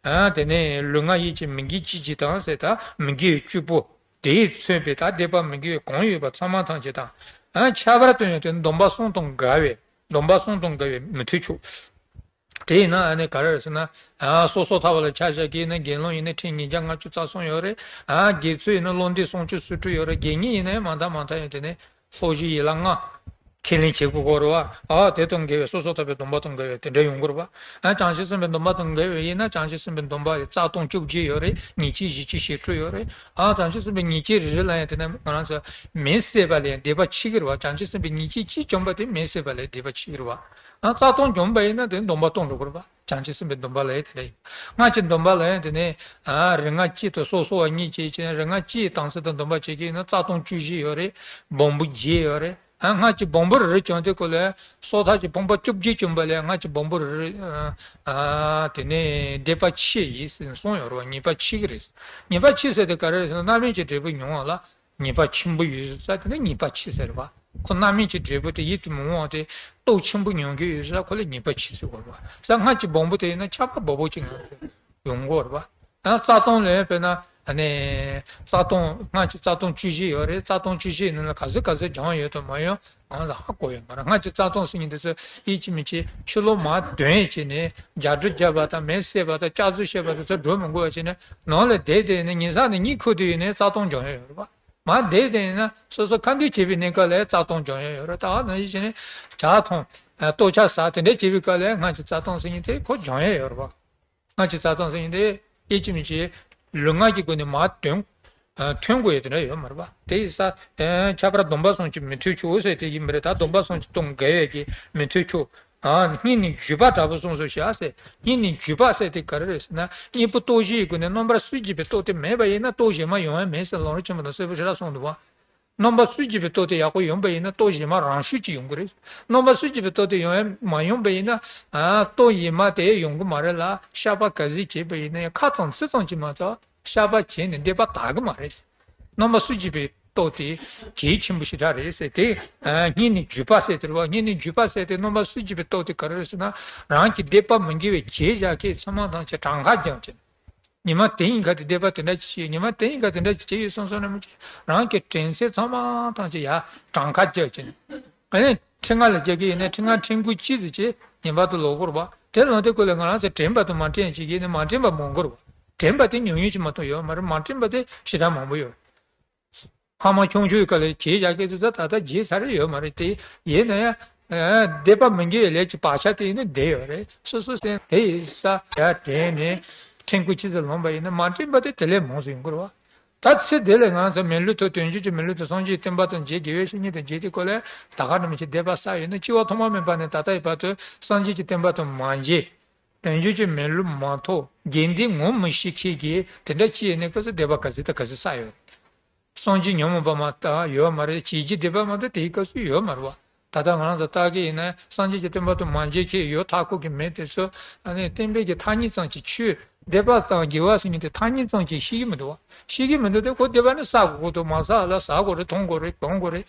ཨ་དེ་ནས་ལུས་ངག་ཡིད་ཀྱི་མི་དགེ་ཅི་བྱེད་དོ་ཟེར། ད་མི་དགེ་བཅུ་པོ་དེས་མཚོན་པའི་ད་སྡིག་པ་མི་དགེ་བ་གང་ཡོད་པ་ཚང་མ་ཐམས་ཅད་དང་། ཨ་ཁྱད་པར་དུ་ཡང་དེ་སྡོམ་པ་གསུམ་དང་འགལ་བའི། སྡོམ་པ་གསུམ་དང་འགལ་བའི་མི་མཐུན་ཕྱོགས། དེ་ཡིན་ན་ཨ་ནི་ག་རེ་རེད་ཟེར་ན། ཨ་སོ་སོ་ཐར་པ་ལ་ཆ་བཞག་གི་ཡིན་ན་དགེ་སློང་ཡིན་ན་ཁྲི་ཉིས་བརྒྱ་ལྔ་བཅུ་རྩ་གསུམ་ཡོད་རེད། ཨ་དགེ་ཚུལ་ཡིན་ན་བློ་འདས་སུམ་ཅུ་སོ་དྲུག་ཡོད་རེད། དགེ་བསྙེན་ཡིན་ན་མང་དང་མང་དང་ཡོད། དེ་ནས་ལྷོ་བཞི་ཡན་ལག་ལྔ་ཁས་ལེན་བྱེད་དགོས་ཀྱི་རེད་བ། ཨ་དེ་དང་འགལ་བའི་སོ་སོ་ཐར་པའི་སྡོམ་པ་དང་འགལ་བའི་དེ་འདྲ་ཡོང་གི་རེད་བ། ཨ་བྱང་ཆུབ་སེམས་དཔའི་སྡོམ་པ་དང་འགལ་བའི་ཡིན་ན་བྱང་ཆུབ་སེམས་དཔའི་སྡོམ་པ་རྩ་ལྟུང་བཅུ་བཞི་ཡོད་རེད། ཉེས་བྱས་བཞི་བྱས་ཞེ་དྲུག་ཡོད་རེད། ཨ་བྱང་ཆུབ་སེམས་དཔའི་ཉེས་བྱས་རེ་རེ་ལ་ཡང་དེ་ནས་ང་རང་ཚོ་མེ་བསད་པ་ལས་སྡིག་པ་ཆེ་གི་རེད་བ། བྱང་ཆུབ་སེམས་དཔའི་ཉེས་བྱས་གཅིག་བྱུང་བ་དེ་མེ་བསད་པ་ལས་སྡིག་པ་ཆེ་གི་རེད་བ། ཨ་རྩ་ལྟུང་བྱུང་བ་ཡིན་ན་དེ་སྡོམ་པ་སྟོང་འགྲོ་གི་རེད་བ། བྱང་ཆུབ་སེམས་དཔའི་སྡོམ་པ་ལ་ཡང་དེ་འདྲ་ཡིན། སྔགས་ཀྱི་སྡོམ་པ་ལ་ཡང་དེ་ནས་ཨ་རིགས་ལྔ་གཅིག་ཏུ་སོ་སོ་བ་གཉིས་བྱས་བྱས་ན། རིགས་ལྔ་གཅིག་དམ་ཚིག་དང་སྡོམ་པ་བྱེད་ཀྱི་ཡིན་ན་རྩ་ལྟུང་བཅུ་བཞི་ཡོད་རེད། སྦོམ་པོ་བརྒྱད་ཡོད་རེད། ཨ་སྔགས་ཀྱི་སྦོམ་པོ་རེ་རེ་བྱུང་དུས་སྐབས་ལ་སོ་ཐར་གྱི་ཕུང་པོ་བཅུ་བརྒྱད་བྱུང་བ་ལས་སྔགས་ཀྱི་སྦོམ་པོ་རེ་རེ་ཨ་དེ་ནས་སྡིག་པ་ཆེ་ཡིན་ཟེར་གསུངས་ཡོད་རེད་བ། ཉེས་པ་ཆེ་གི་རེད། ཉེས་པ་ཆེ་ཟེར་དེ་ག་རེ་རེད་ཟེར་ན། རྣམ་སྨིན་གྱི་འབྲས་བུ་མྱོང་བ་ལ་ཉེས་པ་ཆེན་པོ་ཡོད་ས་དེ་ནི་ཉེས་པ་ཆེ་ཟེར་བ། ཁོ་རྣམ་སྨིན་གྱི་འབྲས་བུ་དེ་ཡིད་དུ་མི་འོང་བ་དེ་སྟོབས་ཆེན་པོ་མྱོང་གི་ཡོད་ས་ཁོ་ལ་ཉེས་པ་ཆེ་ཟེར་བ་རེད་བ། ས་སྔགས་ཀྱི་སྦོམ་པོ་དེ་ཡིན་ན་ཆར་པ་སྦོམ་པོ་ཅིག་ཡོང་གི་ཡོད་རེད་བ། ཡང་རྩ་ལྟུང་ལས་དཔེར་ན་ཨ་ནི་རྩ་ལྟུང་སྔགས་ཀྱི་རྩ་ལྟུང་བཅུ་བཞི་ཡོད་རེད། རྩ་ལྟུང་བཅུ་བཞི་ནང་ལ་ག་ཚོད་ག་ཚོད་སྦྱངས་ཡོད་དང་མ་ཡོད་ང་ལ་ཧ་གོ་ཡོད་མ་རེད། སྔགས་ཀྱི་རྩ་ལྟུང་ཟེར་མཁན་དེ་ཚོ་ཡིད་ཆེས་མི་བྱེད། ཕྱི་ལོགས་མར་འདོན་བྱས་ནས་རྒྱ་གྲོ་བརྒྱབ་པ་དང་མེ་བསད་པ་དང་སྐྱག་རྫུན་བཤད་པ་དེ་ཚོ་འགྲོ་མི་དགོས་པ་བྱས་ནས་ནང་ལ་བསྡད་བསྡད་ནས་ཉིན་གསང་ནས་གཉིད་ཁུག་དུས་ཡིན་ནའི་རྩ་ལྟུང་སྦྱོང་ཡ་ཡོད་རེད་པ། མར་བསྡད་བསྡད་ཡིན་ན་སོ་སོ་ཁ་འདོན་བྱེད་པའི་གནས་སྐབས་ལ་རྩ་ལྟུང་སྦྱོང་ཡ་ཡོད་རེད། ད་ནང་བཞིན་བྱས་ནས་ཇ་འཐུང་ལྟོ་ཆས་ཟ་དེ་འདྲ་བྱེད་པའི་སྐབས་ལ་སྔགས་ཀྱི་རྩ་ལྟུང་ཟེར་མཁན་དེ་ཁོ་སྦྱོང་ཡ་ཡོད་རེད་པ། སྔགས་ཀྱི་རྩ་ལྟུང་ཟེར་མཁན་དེ་ཡིད་ཆེས་མི་བྱེད། ལུས་ངག་གི་སྒོ་ནས་མར་འདོན། ཐོན་དགོས་ཡ་དེ་འདྲ་ཡོད་མ་རེད་པ། དེ་ཡིན་ཙང་ཁྱད་པར་སྡོམ་པ་སུམ་ཅུ་མི་ཐོས་ཆོག་ཟེར་དེ་ཡིན་པ་རེད། ད་སྡོམ་པ་སུམ་ཅུ་དང་འགལ་བའི་གི་མི་ཐོས་ཆོག་ཨ་སྔོན་ནས་བརྒྱུད་པ་དྲག་པོ་གསུངས་སོ་བྱ་ཟེར། སྔོན་ནས་བརྒྱུད་པ་ཟེར་དེ་ག་རེ་རེད་ཟེར་ན། གཉེན་པོ་སྟོབས་བཞིའི་སྒོ་ནས་རྣམ་པར་སུན་འབྱིན་པའི་སྟོབས་དེ་མེད་པ་ཡིན་ན་སྟོབས་གཞན་མ་ཡོང་ཡ་མེད་ཟེར་ལམ་རིམ་ཆེན་མོ་དང་གསལ་པོ་ཞེ་དྲག་གསུངས་འདུག་བ། རྣམ་པར་སུན་འབྱིན་པའི་སྟོབས་དེ་ཡག་པོ་ཡོང་པ་ཡིན་ན་སྟོབས་གཞན་མ་རང་ཤུགས་ཀྱིས་ཡོང་གི་རེད། རྣམ་པར་སུན་འབྱིན་པའི་སྟོབས་དེ་ཡོང་ཡ་མ་ཡོང་པ་ཡིན་ན་ཨ་སྟོབས་གཞན་མ་དེ་ཡོང་གི་མ་རེད་ལ། བཤགས་པ་ག་ཚོད་བྱས་པ་ཡིན་ན་ཡང་ཁ་ཙམ་ཚིག་ཙམ་གྱིས་མ་གཏོགས་བཤགས་པ་བྱས་ནས་སྡིག་པ་དག་གི་མ་རེད། རྣམ་པར་སུན་འབྱིན་པའི་སྟོབས་དེ་གལ་ཆེན་པོ་ཞེ་དྲག་རེད་ཟེར་ཏེ། ཨ་སྔོན་ནས་བརྒྱུད་པ་ཟེར་དེ་རེད་བ། སྔོན་ནས་བརྒྱུད་པ་ཟེར་ཏེ་རྣམ་པར་སུན་འབྱིན་པའི་སྟོབས་དེ་ག་རེ་རེད་ཟེར་ན། རང་གི་སྡིག་པ་མི་དགེ་བའི་བྱས་བཞག་མཁན་ཚང་མ་ཐམས་ཅད་གྲངས་ཀ་རྒྱག་བྱས། ཉི་མ་དེ་ཡིན་ཁ་དེ་སྡིག་པ་དེ་འདྲ་ཅིག་བྱས། ཉི་མ་དེ་ཡིན་ཁ་དེ་འདྲ་ཅིག་བྱས་ཡོད་སོང་སོང་ན་མི་བྱེད། རང་གི་དྲན་ཚད་ཚང་མ་ཐམས་ཅད་ཡར་གྲངས་ཀ་རྒྱག་བྱས། ཨ་ནི་ཁྲི་ལྔ་ལ་རྒྱག་གི་ཡིན་ན་ཁྲི་ལྔ་ཕྲེང་སྐུད་གཅིག་ཙམ་བྱས་ངེས་པར་དུ་ལོག་དགོས་རེད་བ། དེ་ལོག་དུས་སྐབས་ལ་ང་རང་ཚོ་དྲན་པ་དང་མ་དྲན་བྱེད་ཀྱི་ཡིན་ན་མ་དྲན་པ་མང་པོ་རེད་བ། དྲན་པ་དེ་ཉུང་ཉུང་ཅིག་མ་གཏོགས་ཡོད་མ་རེད། མ་དྲན་པ་དེ་ཞེ་དྲག་མང་པོ་ཡོད། ཕ་མ་ཆུང་ཆུང་གི་སྐབས་ལ་བྱས་བཞག་གི་དེ་ཚོ་ད་ལྟ་བརྗེད་ཚར་ཡོད་མ་རེད་དེ། ཡིན་ན་ཡང་ཨ་སྡིག་པ་མི་དགེ་བའི་ལས་ཀྱི་བག་ཆགས་དེ་ཡིན་ན་བསྡད་ཡོད་རེད། སོ་སོ་སེམས་དེ་ཡི་ས་ཡར་དྲན་ནས་ཕྲེང་སྐུད་ཅི་ཙམ་ལོངས་པ་ཡིན་ན་མ་དྲན་པ་དེ་དེ་ལས་མང་སུ་ཡོང་གི་རེད་བ། ད་ཚེ་འདི་ལས་ང་ཚོ་མི་ལུས་ཐོབ། དོན་བྱེད་ཀྱི་མི་ལུས་ཐོབ། སངས་རྒྱས་བསྟན་པ་དང་མཇལ། དགེ་བའི་བཤེས་གཉེན་དང་མཇལ་དུས་སྐབས་ལ་ད་ག་འདྲ་མི་བྱེད། སྡིག་པ་བསགས་ཡོད་ན་སྐྱེ་བ་ཐོག་མ་མེད་པ་ནས་ད་ལྟ་བར་དུ་སངས་རྒྱས་ཀྱི་བསྟན་པ་དང་མ་མཇལ། དོན་བྱེད་ཀྱི་མི་ལུས་མ་ཐོབ། དགེ་འདུན་ངོ་མི་ཤེས་མཁན་གྱི་དེ་འདྲ་ཅིག་ཡིན་ན་སྐབས་སུ་སྡིག་པ་ག་ཚོད་དང་ག་ཚོད་བསགས་ཡོད། སངས་རྒྱས་ཉོན་མོངས་པ་མ་གཏོགས་ཡོད་མ་རེད། བྱས་རྗེས་སྡིག་པ་མ་གཏོགས་དེའི་སྐབས་སུ་ཡོད་མ་རེད་བ། ད་ལྟ་ང་རང་ཚོ་ལྟ་གི་ཡིན་ན་སངས་རྒྱས་ཀྱི་བསྟན་པ་དང་མ་མཇལ་མཁན་ཡོད་མཐའ་འཁོར་གྱི་མི་དེ་ཚོ་ཨ་ནི་བསྟན་པའི་གི་ཐ་སྙད་ཙམ་གྱིས་ཆོས་སྡིག་པ་དང་དགེ་བ་ཟེར་མཁན་དེ་ཐ་སྙད་ཙམ་གྱིས་ཤེས་ཀྱི་མི་འདུག་བ། ཤེས་ཀྱི་མི་འདུག་སྟེ་ཁོ་སྡིག་པ་ནི་བསགས་དགོས་ཀྱི་འདུག་མ་བསགས་ལ་བསགས་དགོས་རེད། འཐུང་དགོས་རེད། གཏོང་དགོས་རེད།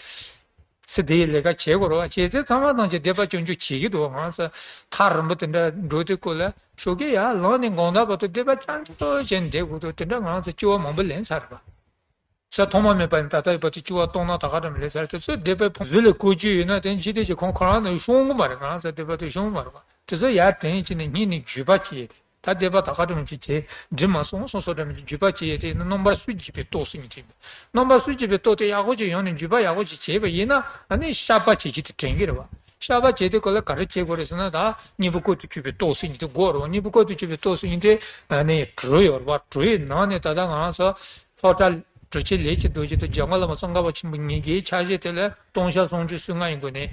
ཚེ་འདིའི་ལས་ཀ་བྱེད་དགོས་རེད་བ། བྱས་ཚེ་ཚང་མ་ཐམས་ཅད་སྡིག་པ་སྐྱོན་བརྗོད་བྱེད་ཀྱི་འདུག་ང་ཚོ་ཐག་རིང་པོ་དེ་འདྲ་འགྲོ་དུས་སྐབས་ལ་ཞོགས་ཀས་ཡར་ལངས་ནས་དགོང་དག་བར་དུ་སྡིག་པ་རྐྱང་རྐྱང་བྱས་ནས་བསྡད་དགོས་འདུག་དེ་འདྲ་ང་ཚོ་སྐྱེ་བ་མང་པོ་ལེན་ཚར་རེད་བ། ས་ཐོག་མ་མེད་པ་ནས་ད་ལྟའི་བར་དུ་སྐྱེ་བ་སྟོང་ན་ད་ག་འདྲ་མི་ལེན་ཚར། དེ་ཚོ་སྡིག་པའི་ཕུང་གཟུགས་ལས་བཀོལ་སྤྱོད་ཡོད་ན་དེ་ཅི་སྟེ་ཅི་ཁོང་ཁོ་རང་ནས་ཤོང་གི་མ་རེད། ང་ཚོ་སྡིག་པ་དེ་ཤོང་གི་མ་རེད་བ། དེ་ཚོ་ཡར་དྲན་བྱས་ནས་སྔོན་ནས་བརྒྱུད་པ་བྱས་ཏེ། ད་སྡིག་པ་ད་ག་འདྲ་མི་བྱེད་བྱས་འདྲི་མ་སོང་སོང་སོ་འདྲ་མི་བྱེད་བརྒྱུད་པ་བྱས་ཡས་དེ་ནི་རྣམ་པར་སུན་འབྱིན་པའི་སྟོབས་ཟེར་མཁན་དེ་ཡིན། རྣམ་པར་སུན་འབྱིན་པའི་སྟོབས་དེ་ཡག་པོ་ཅིག་ཡོང་ནས་བརྒྱུད་པ་ཡག་པོ་ཅིག་བྱས་པ་ཡིན་ན་ཨ་ནི་བཤགས་པ་བྱེད་ཀྱི་དེ་དྲན་གྱི་རེད་བ། བཤགས་པ་བྱེད་དུས་སྐབས་ལ་ག་རེ་བྱེད་དགོས་རེད་ཟེར་ན། ད་གཉེན་པོ་བཀོད་དུ་གྱུར་པའི་སྟོབས་ཟེར་མཁན་དེ་དགོས་རེད་བ། གཉེན་པོ་བཀོད་དུ་གྱུར་པའི་སྟོབས་ཟེར་མཁན་དེ་ཨ་ནི་དྲུག་ཡོད་རེད་བ། དྲུག་ཡི་ནང་ནས་ད་ལྟ་ང་རང་ཚོ་ལྷོ་བྲག་གྲུབ་ཆེན་ལས་ཀྱི་རྡོ་རྗེ་དང་འཇམ་མགོན་བླ་མ་ཙོང་ཁ་པ་ཆེན་པོ་གཉིས་ཀྱི་ཕྱག་བཞེས་དེ་ལ་ལྟུང་བཤགས་སུམ་ཅུ་སོ་ལྔ་ཡི་སྒོ་ནས།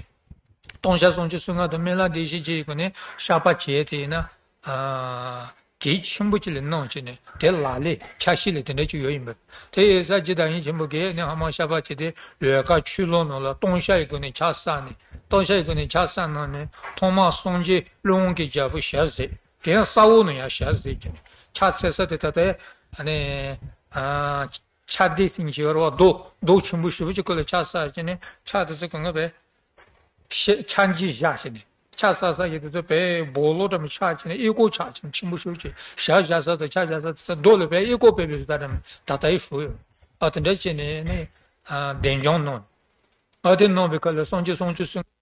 ལྟུང་བཤགས་སུམ་ཅུ་སོ་ལྔ་དང་སྨོན་ལམ་བདེ་གཤེགས་བརྒྱད་ཡི་སྒོ་ནས་བཤགས་པ་བྱས་ཏེ་ཡིན་ན། ཨ་གལ་ཆེན་པོ་ཅིག་ལ་སྣང་བྱས་ནས་དེ་ལག་ལེན་ཆ་ཤས་ལ་དེ་འདྲ་ཅིག་ཡོད་ཡིན་པས། དེ་ཡིན་ཙང་རྗེ་བདག་ཉིད་ཆེན་པོ་གིས་ནི་ཧ་མ་བཤགས་པ་བྱས་ཏེ་ལོ་ཀ་ཆོས་ལུང་ནང་ལ་ལྟུང་བཤགས་ཡི་སྒོ་ནས་ཕྱག་བསགས་ནས། ལྟུང་བཤགས་ཡི་སྒོ་ནས་ཕྱག་བསགས་གནང་ནས་ཐོག་མར་སངས་རྒྱས་ཀླུ་དབང་གི་རྒྱལ་པོ་ཞལ་གཟིགས། དེ་ཡང་ས་འོག་ནས་ཡང་ཞལ་གཟིགས་བྱས་ནས་ཕྱག་འཚལ་ས་དེ་ད་ལྟ་ཨ་ནི་ཨ། ཕྱག་རྡོ་ཟེར་མཁན་ཞིག་ཡོད་རེད་བ། རྡོ་རྡོ་ཆེན་པོ་ཞེ་པོ་ཅིག་སྐོར་ལ་ཕྱག་བསགས་བྱས་ནས་ཕྱག་དེ་ཚོ་གང་ག་བས་ཕྱག་མཇལ་བཞག་བྱས་ནས་ཕྱག་བསགས་ས་ཡི་དེ་ཚོ་བས་སྦོ་ལོགས་འདྲ་མི་ཆགས་བྱས་ནས་ཨི་ཀོ་ཆགས་བྱས་ནས་ཆེན་པོ་ཞེ་པོ་ཅིག་ཞལ་བཞག་ས་དང་ཕྱག་བཞག་ས་དེ་ཚོ་རྡོ་ལ་བས་ཨི་ཀོ་བས་པའི་བཟོ་ལྟ་འདྲ་མི་ད་ལྟ་ཡི་བཟོ་ཡོད། ཨ་དེ་འདྲ་བྱས་ནས་ནི་ཨ་བདེ་འཇོམས་གནང་། ཨ་དེ་གནང་བའི་སྐབས་ལ་སངས་རྒྱས་སུམ་ཅུ་སོ་ལྔ་